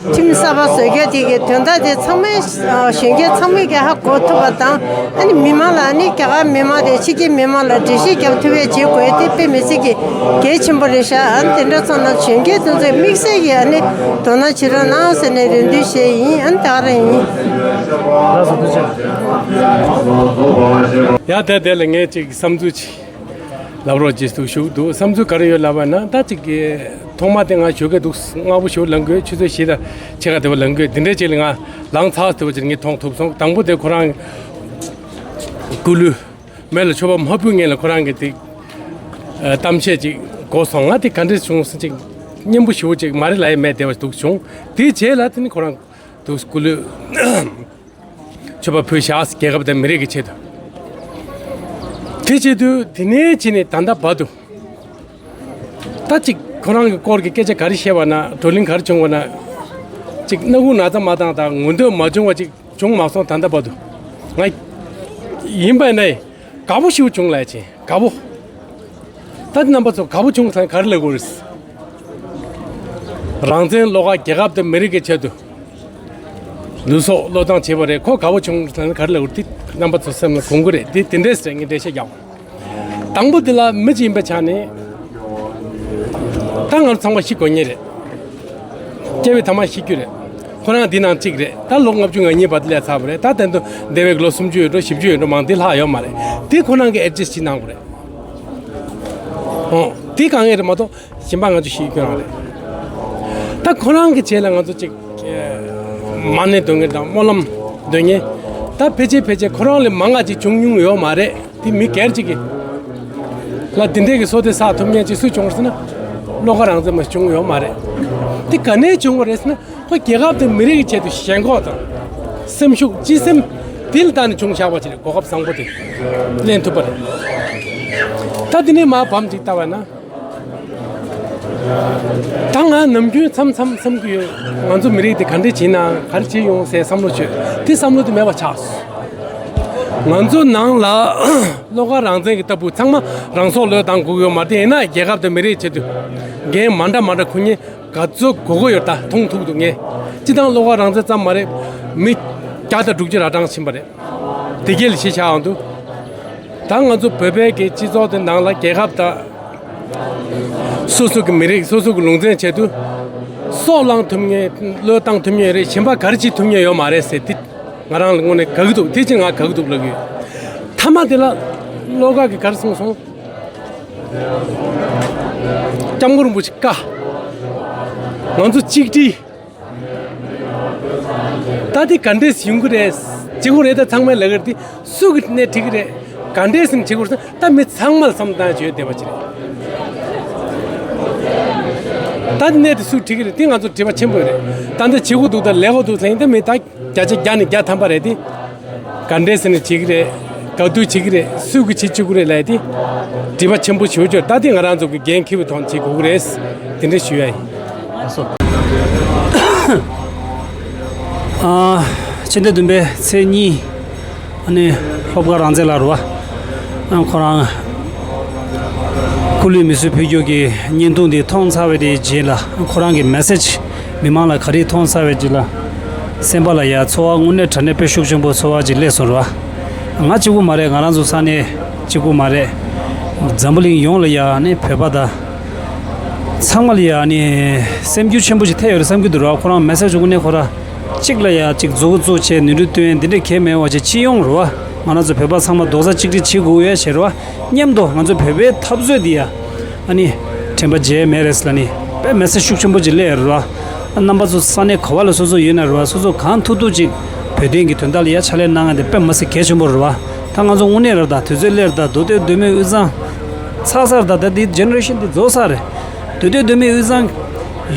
ཁྲིམས་གསར་པ་བཟོ་རྒྱུ་དེ་གི་དོན་དག་དེ་ཚང་མས་གཞོན་སྐྱེས་ཚང་མས་ཀྱི་ཧ་གོ་ཐུབ་པ་དང་། ཨ་ནི་མི་མང་ལ་ཨ་ནི་རྒྱ་གར་མི་མང་དེ་ཕྱི་རྒྱལ་མི་མང་ལ་འགྲེལ་བཤད་རྒྱབ་ཐུབ་ཡས་བྱེད་དགོས་ཡས་དེ་དཔེ་མི་སྲིད་ཀྱི་གལ་ཆེན་པོ་རེད་ཤག་ཨ་ནི་དེ་འདྲ་ཚོ་ན་གཞོན་སྐྱེས་དེ་ཚོས་དམིགས་བསལ་གྱི་ཨ་ནི་དོ་སྣང་བྱེད་རོགས་གནང་ཟེར་ནས་རེ་འདུན་བྱས་ཡིན། ཨ་ནི་ད་ག་རང་ཡིན། ལགས་སོ། ཐུགས་རྗེ་ཆེ། ཡ་དེ་དེ་ལ་ངས་ཅིག་བསམ་ཚུལ་ཅིག་ལབ་རོགས་ཅེས་འདུག་ཞུ་འདུག་བསམ་ཚུལ་ག་རེ་ཡོད་ལབ་པ་ན་ད་ཅིག་གི་ཐོག་མ་དེ་ང་ཞོགས་ཀས་འདུག་སྔ་པོ་ཞིག་ལངས་དགོས། ཆུ་ཚོད་བཞི་དང་ཕྱེད་ཀ་དེ་བ་ལངས་དགོས། དེ་འདྲའི་ཅིག་ལ་ང་ལངས་ཚར་དེ་བ་ཅིག་ངས་མཐོང་ཐུབ་སོང་། དང་པོ་དེ་ཁོ་རང་སྐུ་ལུས་མེ་ལ་མཆོད་པ་མ་ཕུལ་སྔོན་ལ་ཁོ་རང་གི་དེ་གཏམ་བཤད་ཅིག་གོ་སོང་། ང་དེ་ག་འདྲས་བྱུང་སོང་ཅིག་སྙན་པོ་ཞེ་པོ་ཅིག་མ་རེད་ལབ་ཡས་མེད་དེ་བ་འདུག་བྱུང་། དེའི་རྗེས་ལ་དེ་ནི་ཁོ་རང་དུ་སྐུ་ལུས་མཆོད་པ་ཕུལ་བཞག་རྒྱལ་ཁབ་དང་མི་རིགས་ཀྱི་ཆེད་དུ། དེ་བྱེད་དུས་དེ་ནས་ཕྱིན་ནས་ད་ལྟ་བར་དུ། ད་ཅིག་ཁོ་རང་གི་སྐོར་གྱི་སྐད་ཆ་ག་རེ་བཤད་པ་ན། བགྲོ་གླེང་ག་རེ་བྱུང་བ་ན། ཅིག་སྣ་ཁུག་ན་ཚ་མ་བཏང་དང་ངོ་འདོད་མ་བྱུང་བ་ཅིག་བྱུང་མ་སོང་། ད་ལྟ་བར་དུ་ང་ཡིན་པ་ན་དགའ་པོ་ཞིག་བྱུང་ལབ་ཡ་ཅིག་དགའ་པོ། ད་རྣམ་པ་ཚོ་དགའ་པོ་བྱུང་ཚང་ག་རེ་ལབ་དགོས་རེད། རང་བཙན་བློ་དགའ་རྒྱལ་ཁབ་དང་མི་རིགས་ཀྱི་ཆེད་དུ་ལུས་སྲོག་བློས་བཏང་བྱས་པ་རེད། ཁོ་དགའ་པོ་བྱུང་ཚང་ག་རེ་ལབ་དགོས་རེད། དེ་རྣམ་པ་ཚོ་སེམས་ལ་གོ་གི་རེད། དེ་དེ་འདྲས་རེད། ངས་འགྲེལ་བཤད་རྒྱག་དང་པོ་དེ་ལ་མི་གཅིག་ཡིན་པའི་ཆ་ནས་ད་ང་ཚོ་ཚང་མ་ཤི་དགོས་ངེས་རེད། སྐྱེ་བའི་ཐ་མ་ཤི་རྒྱུ་རེད། ཁོ་རང་འདི་ནང་གཅིག་རེད། ད་ལོ་ལྔ་བཅུ་ང་གཉིས་བར་དུ་སླེབས་ཚར་བ་རེད། ད་དེ་ཚོ་འདས་པའི་ལོ་སུམ་ཅུ་ཡོད་འགྲོ། བཞི་བཅུ་ཡོད་འགྲོ། མང་དེ་ལྷག་ཡོད་མ་རེད། དེ་ཁོ་རང་གིས་ཨེ་ཌི་ཇ་སི་ཊི་བྱེད་གནང་དགོས་རེད། ཨོ། དེ་དཀའ་ངལ་རེད་མ་གཏོགས་གཞན་པ་ང་ཚོ་ཤི་རྒྱུ་རང་རེད། ད་ཁོ་རང་གི་རྗེས་ལ་ང་ཚོ་གཅིག་མ་ཎི་འདོན་མཁན་དང་སྨོན་ལམ་འདོན་མཁན། ད་ཕལ་ཆེར་ཕལ་ཆེར་ཁོ་རང་ལས་མང་བ་ཅིག་བྱུང་མྱོང་ཡོད་མ་རེད། དེ་མི་སྒེར་གཅིག་གིས་ལ་དེ་འདྲས་ཀྱི་བསོད་བདེ་བསགས་ཐུབ་མཁན་ཅིག་སུ་བྱུང་ཟེར་ན། བློ་དགའ་རང་བཙན་མ་བྱུང་ཡོད་མ་རེད། དེ་ག་ནས་བྱུང་བ་རེད་ཟེར་ན། ཁོ་རྒྱལ་ཁབ་དང་མི་རིགས་ཀྱི་ཆེད་དུ་ཞེན་ཁོག་དང་། སེམས་ཤུགས་སྤྱི་སེམས་དེ་ལ་བལྟས་ནས་བྱུང་བཞག་པ་ཅིག་རེད། གོ་སྐབས་བཟང་པོ་དེ་ལེན་ཐུབ་པ་རེད། ད་དེ་ནས་མར་བབས་ཅིག་བལྟ་བ་ན། ད་ང་ནམ་རྒྱུན་མཚམས་མཚམས་བསམ་གྱི་ཡོད། ང་ཚོ་མི་རིགས་དེ་ག་འདྲས་བྱས་ན་ག་རེ་བྱས་ཡོང་ཟེར་བསམ་བློ་བཅོས། དེ་བསམ་བློ་དེ་མེད་པ་ཆགས་སོང་། ང་ཚོ་ནང་ལ་བློ་དགའ་རང་བཙན་གྱི་ལྟ་བུ་ཚང་མ་རང་སྲོག་བློས་བཏང་དགོས་ཀྱི་ཡོད་མ་རེད། དེ་ཡིན་ན་རྒྱལ་ཁབ་དང་མི་རིགས་ཆེད་དུ་འགན་མ་འདྲ་མ་འདྲ་འཁུར་མཁན་ག་ཚོད་དགོས་ཀྱི་ཡོད། ད་མཐོང་ཐུབ་འདུག་ངས་སྤྱི་བཏང་བློ་དགའ་རང་བཙན་ཙམ་མ་རེད། མི་བརྒྱ་དང་དྲུག་ཅུ་ར་གྲངས་ཕྱིན་པ་རེད། དེ་གས་ལ་གཞི་བཞག་ཡོང་དུས། ད་ང་ཚོ་བོད་པའི་གི་སྤྱི་ཚོགས་དེ་ནང་ལ་རྒྱལ་ཁབ་དང་། སོ་སོ་གི་མི་རིགས་སོ་སོ་གི་ལུང་ཚན་ཆེད་དུ། སྲོག་བླང་ཐུབ་མཁན་བློས་བཏང་ཐུབ་མཁན་རེད། གཞན་པ་ག་རེ་བྱེད་ཐུབ་མཁན་ཡོད་མ་རེད་ཟེར་ཏེ། ང་རང་ལ་དངོས་གནས་དགའ་གི་འདུག་དེ་ཕྱིར་ང་དགའ་གི་འདུག་ལབ་ཀྱི་ཡོད། མཐའ་མ་དེ་ལ་བློ་དགའ་གི་ག་རེ་གསུངས་སོང་། སྐྱབས་མགོན་རིན་པོ་ཆེ་བཀའ། ང་ཚོ་གཅིག་སྒྲིལ། ད་དེ་ག་འདྲས་ཡོང་གི་རེད། བྱེད་དགོས་རེད། ད་ཚང་མས་ལབ་ཀྱི་རེད། དེ་སུ་གི་ནས་འགྲིག་གི་རེད། ག་འདྲས་སེམས་བྱེད་དགོས་རེད། ད་མི་ཚང་མ་ལ་བསམ་བཏང་བྱས་བསྡད་པ་ཅིག་རེད། ད་དེ་ནས་དེ་སུ་འགྲིག་གི་རེད། དེ་ང་ཚོ་དྲི་བ་ཆེན་པོ་རེད། ད་འདི་བྱེད་དགོས་འདུག་ད་ལས་དགོས་འདུག་ལབ་ཡིན། ད་བརྒྱ་ཆ་བརྒྱ་ནས་བརྒྱ་ཐམ་པ་རེད་དེ། ག་འདྲས་ཟེར་ནས་བྱེད་ཀྱི་རེད། ག་དུས་བྱེད་ཀྱི་རེད། སུས་ཀྱིས་བྱེད་བཅུག་གི་རེད་ལབ་དེ། དྲི་བ་ཆེན་པོ་ཞེ་པོ་ཅིག་ད་དེ་ང་རང་ཚོ་གི་འགན་འཁྱེར་བའི་ཐོག་ནས་བྱེད་དགོས་ཀྱི་རེད། དེ་འདྲ་ཞུ་ཡ་ཡིན། ཨ། ཕྱི་ཟླ་བདུན་པའི་ཚེས་གཉིས། ཨ་ནི་སློབ་དགའ་རང་བཙན་ལགས་རེད་བ། ཨ། ཁོ་རང་སྐུ་ལུས་མེ་གསོད་ཕུལ་རྒྱུ་གི་བརྙན་ཐུང་འདི་མཐོང་ཚར་བའི་དེའི་རྗེས་ལ། ཁོ་རང་གི་མེ་སེ་ཇི་མི་མང་ལ་ག་རེ་མཐོང་ཚར་བའི་རྗེས་ལ། སེམས་པ་ལ་ཡ་ཚོར་བ་དངོས་གནས་དྲང་གནས་དཔེ་ཤུགས་ཆེན་པོ་ཚོར་བ་ཅིག་སླེབས་སོང་རེད་བ། ང་གཅིག་པུ་མ་རེད། ང་རང་ཚོ་ས་གནས་གཅིག་པུ་མ་རེད། འཛམ་བུ་གླིང་ཡོངས་ལ་ཡ་ནི་བོད་པ་དང་ཚང་མ་ལ་ཡ་ནི་སེམས་འགྱུར་ཆེན་པོ་ཞིག་ཐེབས་ཡོད་རེད་བསམ་གྱི་འདུག་ར། ཁོ་རང་མེ་སེ་ཇི་དངོས་གནས་ཁོ་རང་གཅིག་ལ་ཡ་གཅིག་མཛུབ་གུ་བཙུགས་བྱས་ནོར་འཁྲུལ་སྟོན་འདི་འདྲ་གང་ཡང་མེད་པ་བྱས། སྤྱི་ཡོངས་རེད་བ། ང་རང་ཚོ་བོད་པ་ཚང་མ་རྡོག་རྩ་གཅིག་སྒྲིལ་བྱེད་དགོས་ཡ་བྱས་རེད་བ། མཉམ་དུ་ང་ཚོ་བོད་པའི་འཐབ་རྩོད་འདི་ཡ། ཨ་ནི། དྲན་པ་བརྗེད་མེད་རེད་ལབ་ནི། དཔེ་མེ་སེ་ཇི་ཤུགས་ཆེན་པོ་ཅིག་སླེབས་ཡོད་རེད་བ། རྣམ་པ་ཚོ་ས་གནས་ག་བ་ལ་སོ་སོ་ཡོད་ན་རེད་བ། སོ་སོ་གང་ཐུབ་ཐུབ་ཅིག་བོད་དོན་གྱི་དོན་དག་ལ་ཡ་ཕྱག་ལས་གནང་ཡ་དེ་དཔེ་མ་སྲིད་གལ་ཆེན་པོ་རེད་བ། ད་ང་ཚོ་དངོས་གནས་རེད། ད་དུས་ཚོད་སླེབས་རེད། ད་མདོ་སྟོད་མདོ་སྨད་དབུས་གཙང་ཚར་ཚར་རེད། ད་ད་འདི་ཇེ་ནེ་རེ་ཤན་འདི་རྫོགས་ཚར་རེད། མདོ་སྟོད་མདོ་སྨད་དབུས་གཙང་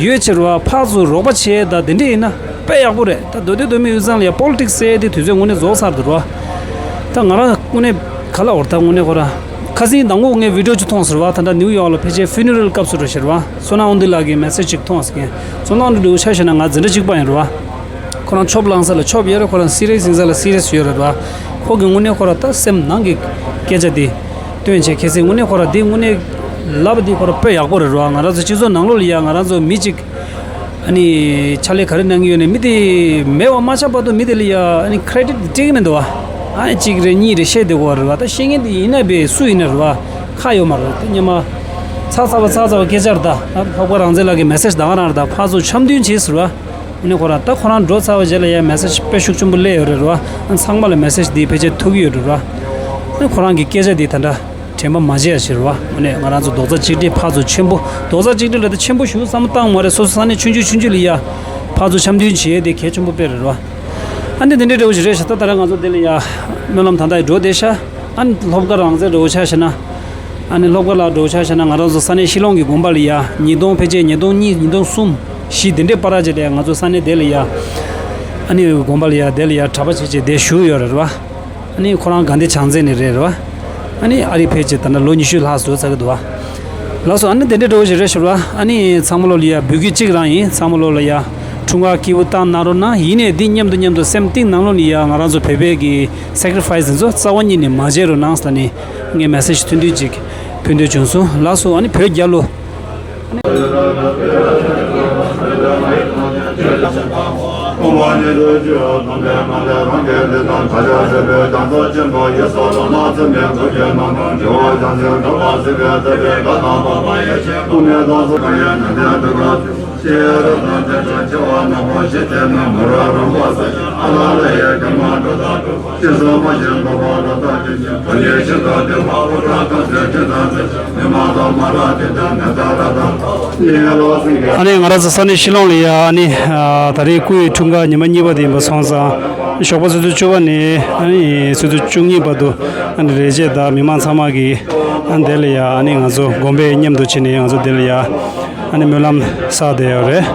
ཡོད་ཕྱིར་བ། ཕར་ཚུར་རོགས་པ་བྱས་ད་དེ་འདྲས་ཡིན་ན་དཔེ་ཡག་པོ་རེད། ད་མདོ་སྟོད་མདོ་སྨད་དབུས་གཙང་ལ་ཡ་པོ་ལི་ཊིག་སི་ཟེར་ཡ་དེ་དུས་ཚོད་དངོས་གནས་རྫོགས་ཚར་འདུག་ར། ད་ང་རང་དངོས་གནས་ག་ལ་འོར་ད་དངོས་གནས་ཁོ་ར། ཁ་སང་དང་པོ་ངས་བི་ཌི་ཡོ་ཅིག་མཐོང་ཟེར་བ། ད་ལྟ་ནིའུ་ཡོག་ལ་ཕལ་ཆེར་ཕུ་ནེ་རལ་སྐབས་སུ་འགྲོ་ཟེར་བ། བསོད་ནམས་དབང་འདུས་ལགས་ཀྱི་མེ་སེ་ཇི་ཅིག་མཐོང་ཟེར་མཁན། བསོད་ནམས་དབང་འདུས་ལགས་ཆ་བཞག་ན་ང་འཛིན་གྲྭ་གཅིག་པ་ཡིན་རེད་བ། ཁོ་རང་ཆོབ་ལངས་ས་ལ་ཆོབ་ཡོད་རེད། ཁོ་རང་སི་རི་ཡས་ཡིན་ས་ལ་སི་རི་ཡས་ཡོད་རེད་བ། ཁོ་གི་དངོས་གནས་ཁོ་ར་ད་སེམས་ནང་གི་སྐད་ཆ་དེ་སྟོན་བྱས། ཁ་སང་དངོས་གནས་ཁོ་ར་དེ་དངོས་གནས་ལབ་པ་དེ་ཁོ་ར་དཔེ་ཡག་པོ་རེད་བ། ང་རང་ཚོ་སྤྱི་ཚོགས་ནང་ལོགས་ལ་ཡ་ང་རང་ཚོ་མི་གཅིག་ཨ་ནི་ཕྱག་ལས་ག་རེ་གནང་གི་ཡོད་ནས་མི་དེ་མེད་པ་མ་ཆགས་བར་དུ་མི་དེ་ལ་ཡ་ཨ་ནི་ཁེ་རེ་ཌིཊ་སྤྲད་ཀྱི་མི་འདུག་བ། ཨ་ནི་གཅིག་རེ་གཉིས་རེ་བཤད་བསྡད་དགོས་རེད་བ། ད་བཤད་མཁན་དེ་ཡིན་ན་བས་སུ་ཡིན་ན་རེད་བ། ཁག་ཡོད་མ་རེད། ད་སྔོན་མ་ཚ་ཚ་བ་ཚ་ཚ་བ་སྐད་ཆ་རེད། ད་ད་སློབ་དགའ་རང་བཙན་ལགས་ཀྱི་མེ་སེ་ཇི་ད་ག་རང་རེད། ད་ཕར་ཚུར་འཆམ་མཐུན་བྱེད་ཟེར་བ། ཨ་ནི་ཁོ་རང་ད་ཁོ་རང་འགྲོ་ཚར་བ་རྗེས་ལ་ཡ་མེ་སེ་ཇི་དཔེ་ཤུགས་ཆེན་པོ་སླེབས་ཡོད་རེད་བ། ཨ་ནི་ཚང་མ་ལ་མེ་སེ་ཇི་དེ་ཕལ་ཆེར་ཐུག་གི་ཡོད་རེད་བ། ཨ་ནི་ཁོ་རང་གི་སྐད་ཆ་དེ་ད་འདྲ། དྲན་པ་མ་བརྗེད་ཡ་ཞིག་རེད་བ། དངོས་གནས་ང་རང་ཚོ་རྡོག་རྩ་གཅིག་སྒྲིལ་ཕར་ཚུར་ཆེན་པོ། རྡོག་རྩ་གཅིག་སྒྲིལ་ལ་ད་ཆེན་པོ་ཞིག་བསམ་བློ་བཏང་མ་རེད། སོ་སོ་ས་གནས་ཆུང་ཆུང་ཆུང་ཆུང་ལ་ཡ་ཕར་ཚུར་འཆམ་མཐུན་བྱེད་ཡས་དེ་གལ་ཆེན་པོ་དཔེ་རེད་བ། ཨ་ནི་དེ་འདྲའི་འདྲ་བོ་ཞིག་རེད་ཤག་ད་ད་རེས་ང་ཚོ་དེ་ལ་ཡ་སྨོན་ལམ་ད་ལྟ་ཡི་འགྲོ་བསྡད་ཤག་ཨ་ནི་སློབ་དགའ་རང་བཙན་འདྲ་བོ་ཆ་བཞག་ན། ཨ་ནི་སློབ་དགའ་ལགས་འདྲ་བོ་ཆ་བཞག་ན་ང་རང་ཚོ་ས་གནས་ཤི་ལོང་གི་དགོན་པ་ལ་ཡ་ཉིས་སྟོང་ཕལ་ཆེར་ཉིས་སྟོང་གཉིས་ཉིས་སྟོང་གསུམ་བཞི་དེ་འདྲའི་བར་ཅིག་ལ་ཡ་ང་ཚོ་ས་གནས་དེ་ལ་ཡ་ཨ་ནི་དགོན་པ་ལ་ཡ་དེ་ལ་ཡ་གྲྭ་པ་བྱས་བྱས་དེ་བཞུགས་ཡོད་རེད་བ། ཨ་ནི་ཁོ་རང་དགའ་ལྡན་བྱང་རྩེ་ནས་རེད་རེད་བ། ཨ་ནི་ཨ་རི་ཕེབས་རྗེས་ད་ལྟ་ལོ་ཉི་ཤུ་ལྷག་བཟོས་ཚར་གི་འདུག་བ། ལགས་སོ། ཨ་ནི་དེ་འདྲའི་འདྲ་བོ་ཞིག་རེད་ཤག་བ། ཨ་ནི་ཚང་མ་ལོ་ལ་ཡ་འབོད་སྐུལ་གཅིག་རང་ཡིན། ཚང་མ་ལོ་ལ་ཡ་འཁྲུངས་སྐར་སྐྱིད་པོ་བཏང་གནང་རོགས་གནང་། ཡིན་ནའི་འདི་མཉམ་དུ་མཉམ་དུ་སེམས་གཏིང་ནང་ལོགས་ནས་ཡ་ང་རང་ཚོ་བོད་པའི་གི་སེ་ཀི་རི་ཕ་ཡི་སི་ཚོ་རྩ་བ་ཉིད་ནས་མ་བརྗེད་རོགས་གནང་ཟེར་ནས་ངས་མེ་སེ་ཇི་ཐུང་ཐུང་ཅིག་ཕུལ་འདོད་བྱུང་སོང་། ལགས་སོ། ཨ་ནི་བོད་རྒྱལ་ལོ། ཨ་ནི་ང་རང་ཚོ་ས་གནས་ཤི་ལོང་ལ་ཡ་ཨ་ནི་ཨ་ད་རེས་སྐུ་ཡི་འཁྲུངས་སྐར་ཉི་མ་གཉིས་པ་དེ་ཡིན་པ་སོང་ཙང་ཞོགས་པ་ཆུ་ཚོད་བཅུ་པ་ནས་ཨ་ནི་ཆུ་ཚོད་བཅུ་གཉིས་བར་དུ་ཨ་ནི་རེ་ཆེ་ད་མི་མང་ཚང་མ་གིས་ཨ་ནི་དེ་ལ་ཡ་ཨ་ནི་ང་ཚོ་དགོན་པའི་མཉམ་དུ་ཕྱིན་ནས་ང་ཚོ་དེ་ལ་ཡ་ཨ་ནི་སྨོན་ལམ་བསགས་བསྡད་ཡོད་རེད།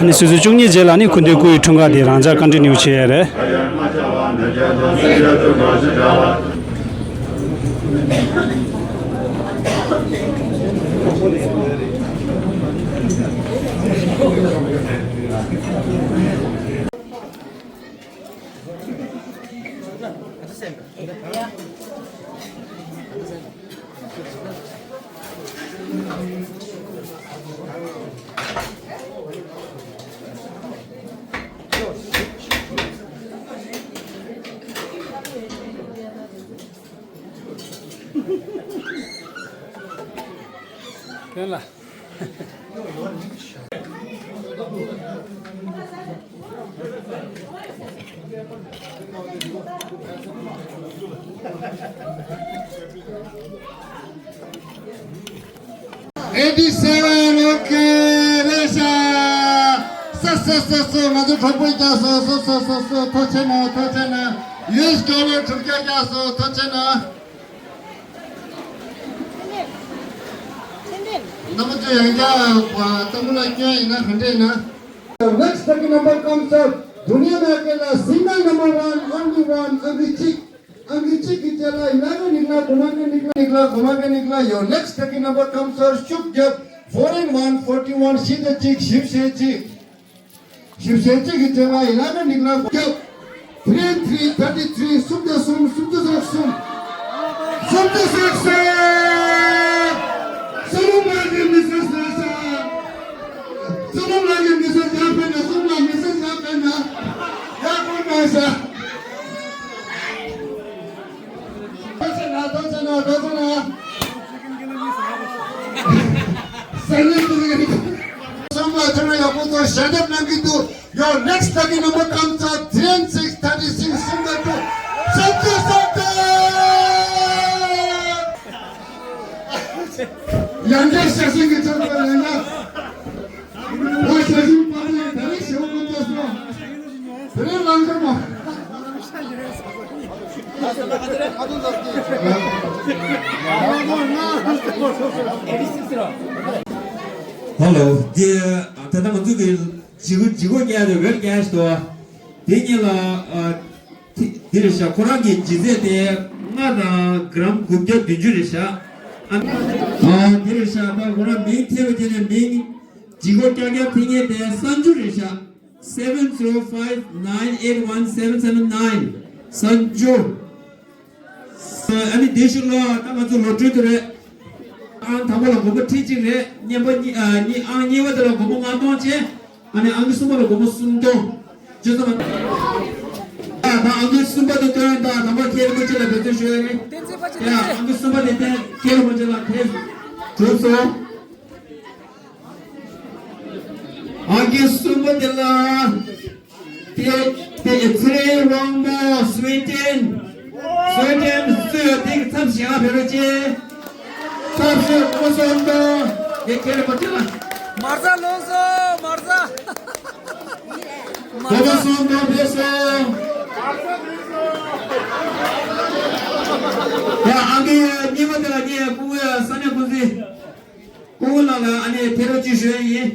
ཨ་ནི་ཆུ་ཚོད་བཅུ་གཉིས་རྗེས་ལ་ཨ་ནི་སྐུ་མདུན་སྐུ་ཡི་འཁྲུངས་སྐར་དེ་རང་འཇགས་ཀོན་ཊི་ནིའུ་བྱེད་ཡས་རེད། ཕན་ལ། eighty seven, okay, རེད་ཤག་སོ་སོ་སོ་སོ། ང་ཚོ་གྲོགས་པོས་བརྒྱབ་སོང་། སོ་སོ་སོ་སོ། ཐུགས་རྗེ་ཆེ་གནང་། ཐུགས་རྗེ་ཆེ་གནང་། ཡུ་ཨེས་ཌོ་ལར་དྲུག་བརྒྱ་བརྒྱབ་སོང་། ཐུགས་རྗེ་ཆེ་གནང་། རྣམ་པ་ཚོ་ཡང་བསྐྱར་བ་ཏམ་བུ་ལ་སྐྱོན་ཡིན་ན་ག་འདྲ་ཡིན་ན། Next lucky number comes out. Dunia Market ལ་single number one, only one, ཨང་ཀི་གཅིག་ཨང་ཀི་གཅིག་གི་རྗེས་ལ་ཡིན་ན་ནི་ལ་གོ་མ་གི་ནི་ལ་ནི་ལ་གོ་མ་གི་ནི་ལ། Your next lucky number comes out. ཤུགས་རྒྱབ། Four in one, forty one. བཞི་དང་གཅིག་བཞི་བཞི་གཅིག་བཞི་བཞི་གཅིག་གི་རྗེས་ལ་ཡིན་ན་ནི་ལ་གོ་རྒྱབ། Three and three, thirty three. གསུམ་དང་གསུམ། གསུམ་དང་གསུམ། གསུམ་དང་གསུམ། བསོད་ནམས་ལགས་ཀྱི་མི་སེར་ཟེར་ས། བསོད་ནམས་ལགས་ཀྱི་མི་སེར་ཡར་ཕེབས་ན། བསོད་ནམས་མི་སེར་ཡར་ཕེབས་ན། ཡར་སྐུལ་གནང་ཤག་ཐུགས་རྗེ་ཆེ་གནང་། ཐུགས་རྗེ་ཆེ་གནང་། ཐུགས་རྗེ་གནང་། ས་གནས་དེ་གསུམ་ལ་ཐོན་ན་ཡག་པོ་ཚོ་ཞལ་འདེབས་གནང་གི་འདུག Your next lucky number comes out. Three and six, thirty six, གསུམ་དང་དྲུག་བསམ་ཚུལ་བསམ་སྟེ། ཡང་བསྐྱར་ཞལ་བཞེས་ཀྱི་ཆེད་དུ་ལེན་ན། ཨོ་ཞལ་བཞེས་པ་དེ་ད་རེས་ཞེ་པོ་སྐུ་ཚེ་སོང་། དེ་རིང་ལང་ཀ་མ། ཧེ་ལོ། དེ་ད་ལྟ་ང་ཚོ་གི་ལྗིད་ཁོག་ལྗིད་ཁོག་རྒྱག་དེ་ཝེཊ་རྒྱག་ཞིག་འདུག་དེ་གཉིས་ལ་ཨ། དེ་དེ་རེད་ཤག་ཁོ་རང་གི་ལྗིད་ཚད་དེ་ལྔ་དང་གྲམ་དགུ་བརྒྱ་བདུན་ཅུ་རེད་ཤག་ཨ་ཨ་དེ་རེད་ཤག་ད་ཁོ་རང་མིང་ཐེབས་པ་དེ་ནས་མིང་ལྗིད་ཁོག་རྒྱག་རྒྱག་ཐེངས་ངེས་དེ་གསར་འཇུག་རེད་ཤག seven zero five nine eight one seven seven nine གསར་འཇུག་ཨ་ནི་དེ་ཤུ་ལོ་ད་ང་ཚོ་ལོ་ཊ་རི་དེ་རེད། ཨང་དང་པོ་ལ་སྒོར་མོ་ཁྲི་གཅིག་རེད། གཉིས་པ་གཉིས་ཨ་གཉིས་ཨང་གཉིས་པ་དེ་ལ་སྒོར་མོ་ལྔ་སྟོང་བྱས། ཨ་ནི་ཨང་ཀི་གསུམ་པ་ལ་སྒོར་མོ་སུམ་སྟོང་། བརྗོད་ཚར་བ། ཨ་ད་ཨང་ཀི་གསུམ་པ་དེ་སྟོན་ད་དང་པོ་ཁྱེད་རིན་པོ་ཆེ་ལ་འབད་བརྩོན་ཞུ་ཡ་རེད། བསྟན་འཛིན་ཕ་ཆེ། ཡ་བསྟན་འཛིན། ཨང་ཀི་གསུམ་པ་དེ་བསྟན་ཁྱེད་རིན་པོ་ཆེ་ལ་ཕེབས་གྲུབ་སོང་། ཨང་ཀི་གསུམ་པ་དེ་ལ། དེ་དེ་ཚེ་རིང་དབང་མོ་སུའེ་ཏེན། སུའེ་ཏེན་སུ་ཡོད་དེ་གི་ཚབ་ཞེ་ལྔ་ཕེབས་རོགས་བྱེད། ཚབ་ཞེ་ལྔ་སོང་དོ། དེ་ཁྱེད་རིན་པོ་ཆེ་ལ། མར་ཟ་ལོངས་སོ་མར་ཟ། མར་ཟ། སོང་དོ་ཕེབས་སོང་། ཡ་ཨང་ཀི་གཉིས་པ་དེ་ལ་ངས་སྐུ་ངོ་ས་གནས་ཀུན་གཟིགས། སྐུ་ངོ་ལགས་ལ་ཨ་ནི་ཕེབས་རོགས་ཅིག་ཞུ་ཡ་ཡིན།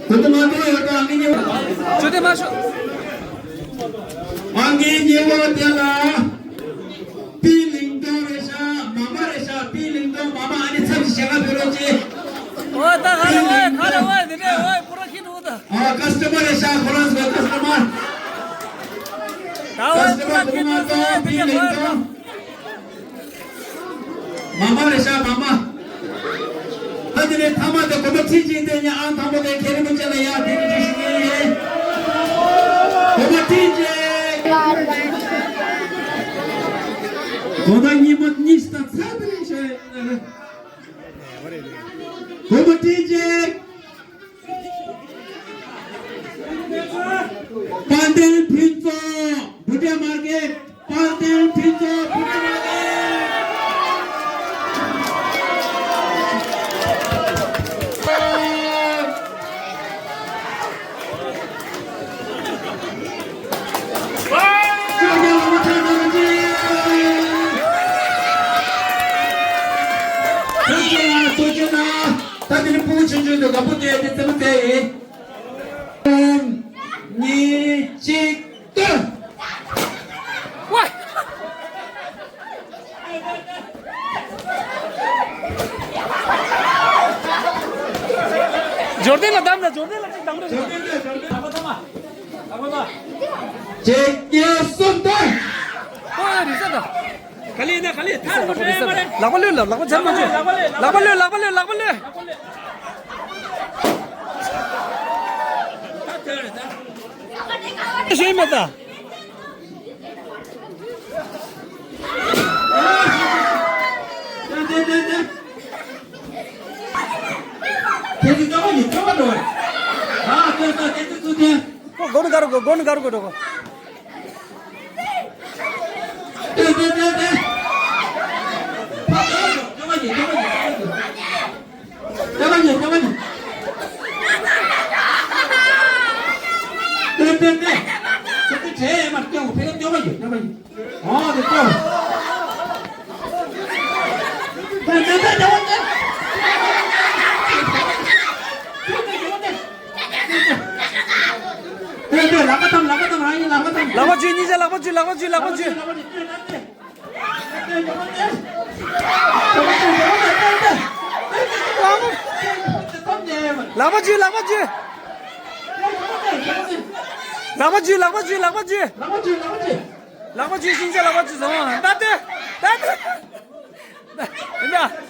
གོ་ཐོས་མ་གཏོགས་ཡོད་དོ་ཨ་ནི་ཉེ་བ། གོ་ཐོས་མ་ཤོད། ཨང་ཀི་ཉེ་བ་དེ་ལ། པི་ལིང་ཏོང་རེད་ཤག་མ་མ་རེད་ཤག་པི་ལིང་ཏོང་མ་མ་ཨ་ནི་ཚབ་ཞེ་ལྔ་ཕེབས་རོགས་བྱེད། ཨོ་ད་ག་རེ་ཝའི་ག་རེ་ཝའི་དེ་འདྲའི་ཝའི་པུ་ར་ཁྱི་འདུག་ད། ཨ་ཀ་སི་ཊ་མར་རེད་ཤག་ཁོ་རང་ཚོའི་ཀ་སི་ཊ་མར། ད་ཝའི་པུ་ར་ཁྱི་འདུག་ད་ཝའི་དེ་འདྲའི་ཝའི་པུ་ར། མ་མ་རེད་ཤག་མ་མ། ད་དེ་ནས་ཐ་མ་དེ་སྒོར་མོ་ཁྲི་གཅིག་དེ་ཉིད་ཨང་དང་པོ་དེ་ཁྱེད་རིན་པོ་ཆེ་ལ་ཡ་དེ་རིང་ཞུ་གི་ཡིན། སྒོར་མོ་ཁྲི་གཅིག་སྒོར་མོ་གཉིས་མོ་གཉིས་ཤི་ད་ཚ་དེ་རིང་ཞུ་ཡིན། སྒོར་མོ་ཁྲི་གཅིག་དཔལ་ལྡན་ཕུན་ཚོགས་བུ་ཏྲེ་མར་ཀེད། དཔལ་ལྡན་ཕུན་ཚོགས་བུ་ཏྲེ་མར་ཀེད། ཐུགས་རྗེ་གནང་། ཐུགས་རྗེ་གནང་། ད་དེ་ནི་ཕྲུ་གུ་ཆུང་ཆུང་དུ་དགའ་པོ་དེ་དེ་རྩེད་མོ་རྩེ་ཡིན། གཉིས་གཅིག་ཏུ། འབྱོར་ལྡན་ལ་བདམས་ན། འབྱོར་ལྡན་ལ་གཅིག་བདམས་རོགས་བྱེད། གཅིག་གཉིས་གསུམ་བདམས། ཨོ་ཡ་རི་ས་ད། ག་ལེ་ན་ག་ལེ། ཐར་མོ་རེ་མ་རེ། ལག་པ་གློད་ལ། ལག་པ་འཇམ་མ་བྱེད། ལག་པ་གློད། ལག་པ་གློད། ལག་པ་གློད། ལག་པ་གློད། ཤེས་མེད་ད། ཁྱེད་ཚོ་སྐྱོ་བ་ཡིན། སྐྱོ་བ་འགྲོ་བ་རེད། ཨ་སྐྱོ་ས་ཁྱེད་ཚོ་ཚུར་འཐེན། ཁོ་སྒོ་ནས་ག་རུ་དགོས། སྒོ་ནས་ག་རུ་དགོས་འགྲོ་གོ། ཏེ་ཏེ་ཏེ་ཏེ། ཕར་སྐྱོ་བ་ཡིན། སྐྱོ་བ་ཡིན། སྐྱོ་བ་ཡིན། སྐྱོ་བ་ཡིན། སྐྱོ་བ་ཡིན། ཏེ་ཏེ་ཏེ། ཁྱེད་ཚོ་གྲས་ཡས་མར་སྐྱོ་བ། ཕ་གིར་སྐྱོ་བ་ཡིན། སྐྱོ་བ་ཡིན། ཨོ་དེ་ཀོ། ལག་པ་ཐམ། ལག་པ་ཐམ། རང་ཡིན། ལག་པ་ཐམ། ལག་པ་བརྗེ། གཉིས་ཆ་ལག་པ་བརྗེ། ལག་པ་བརྗེ། ལག་པ་བརྗེ། ལག་པ་བརྗེ། ལག་པ་བརྗེ། ལག་པ་བརྗེ། ལག་པ་བརྗེ། ལག་པ་བརྗེ། ལག་པ་བརྗེ། ལག་པ་བརྗེ། ཤིན་ཅང་ལག་པ་བརྗེ་སོང་། ད་ལྟ་ད་ལྟ་ཡིན་ན།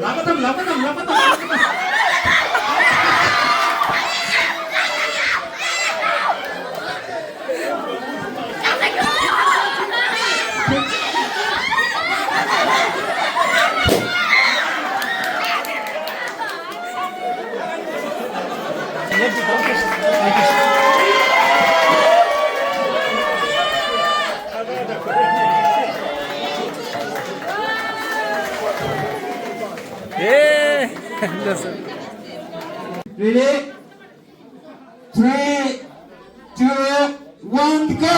ལག་པ་བརྡབ། ལག་པ་བརྡབ། ལག་པ་བརྡབ། ལག་པ་བརྡབ། Ready? Three, two, one, go!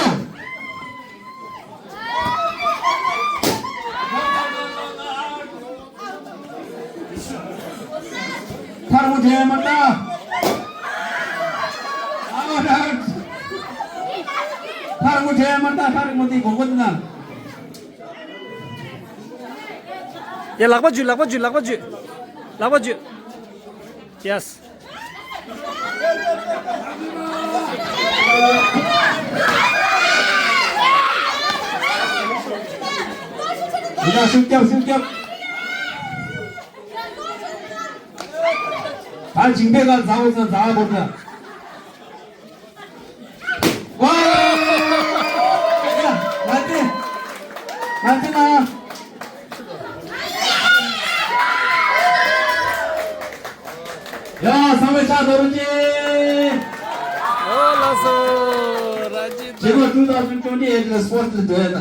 ཐར་མོ་དྲན་མ་ད། ཨའུ་ཊི། ཐར་མོ་དྲན་མ་ད། ཐར་མོ་དེ་གོང་གོ་དེ་ན། ཡ། ལག་པ་འཇུ། ལག་པ་འཇུ། ལག་པ་འཇུ། ལག་པ་འཇུ། Yes. ཡ། ཤུགས་རྒྱབ། ཤུགས་རྒྱབ། ད་མཇིང་པའི་ཁར་འཛག་དགོས་ན་འཛག་དགོས་ན། ཝའོ། ཡ། ལ་ཏི། ལ་ཏི་ན། ཡ། ཚང་མས་ཕྱག་རྡོག་རོལ་གྱིས། ཨོ་ལགས་སོ། ར་ཇི་ད། རྗེས་མ་two thousand twenty eight ལ་སྤོར་ཊི་ལ་འགྲོ་ཡ་ན།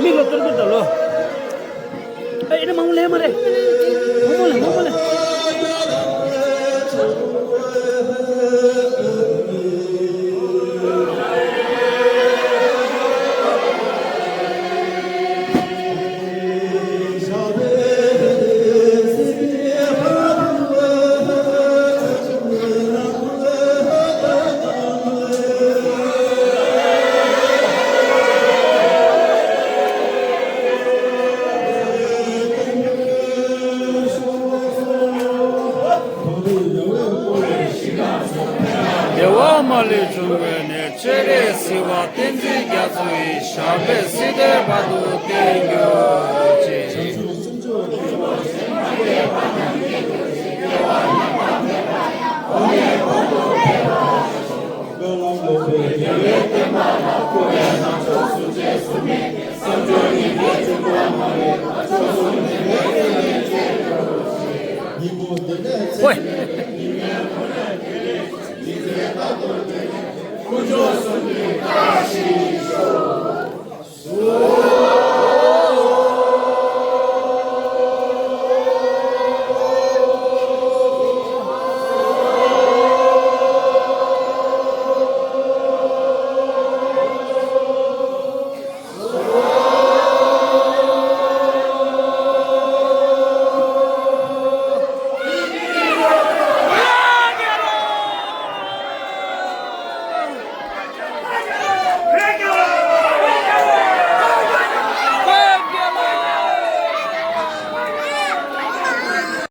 མིག་ལ་ཏོར་ཏོར་ད་ལོ། ཨེ་ཨེ་ནི་མང་པོ་ལས་མ་རེད། མང་པོ་ལས་མང་པོ་ལས། རྒྱལ་བ་མ་ལུས་འབྱུང་བའི་གནས། སྤྱན་རས་གཟིགས་དབང་བསྟན་འཛིན་རྒྱ་མཚོ་ཡི། ཞབས་པད་སྲིད་མཐའི་བར་དུ་བརྟན་གྱུར་ཅིག། ཧོꯏ།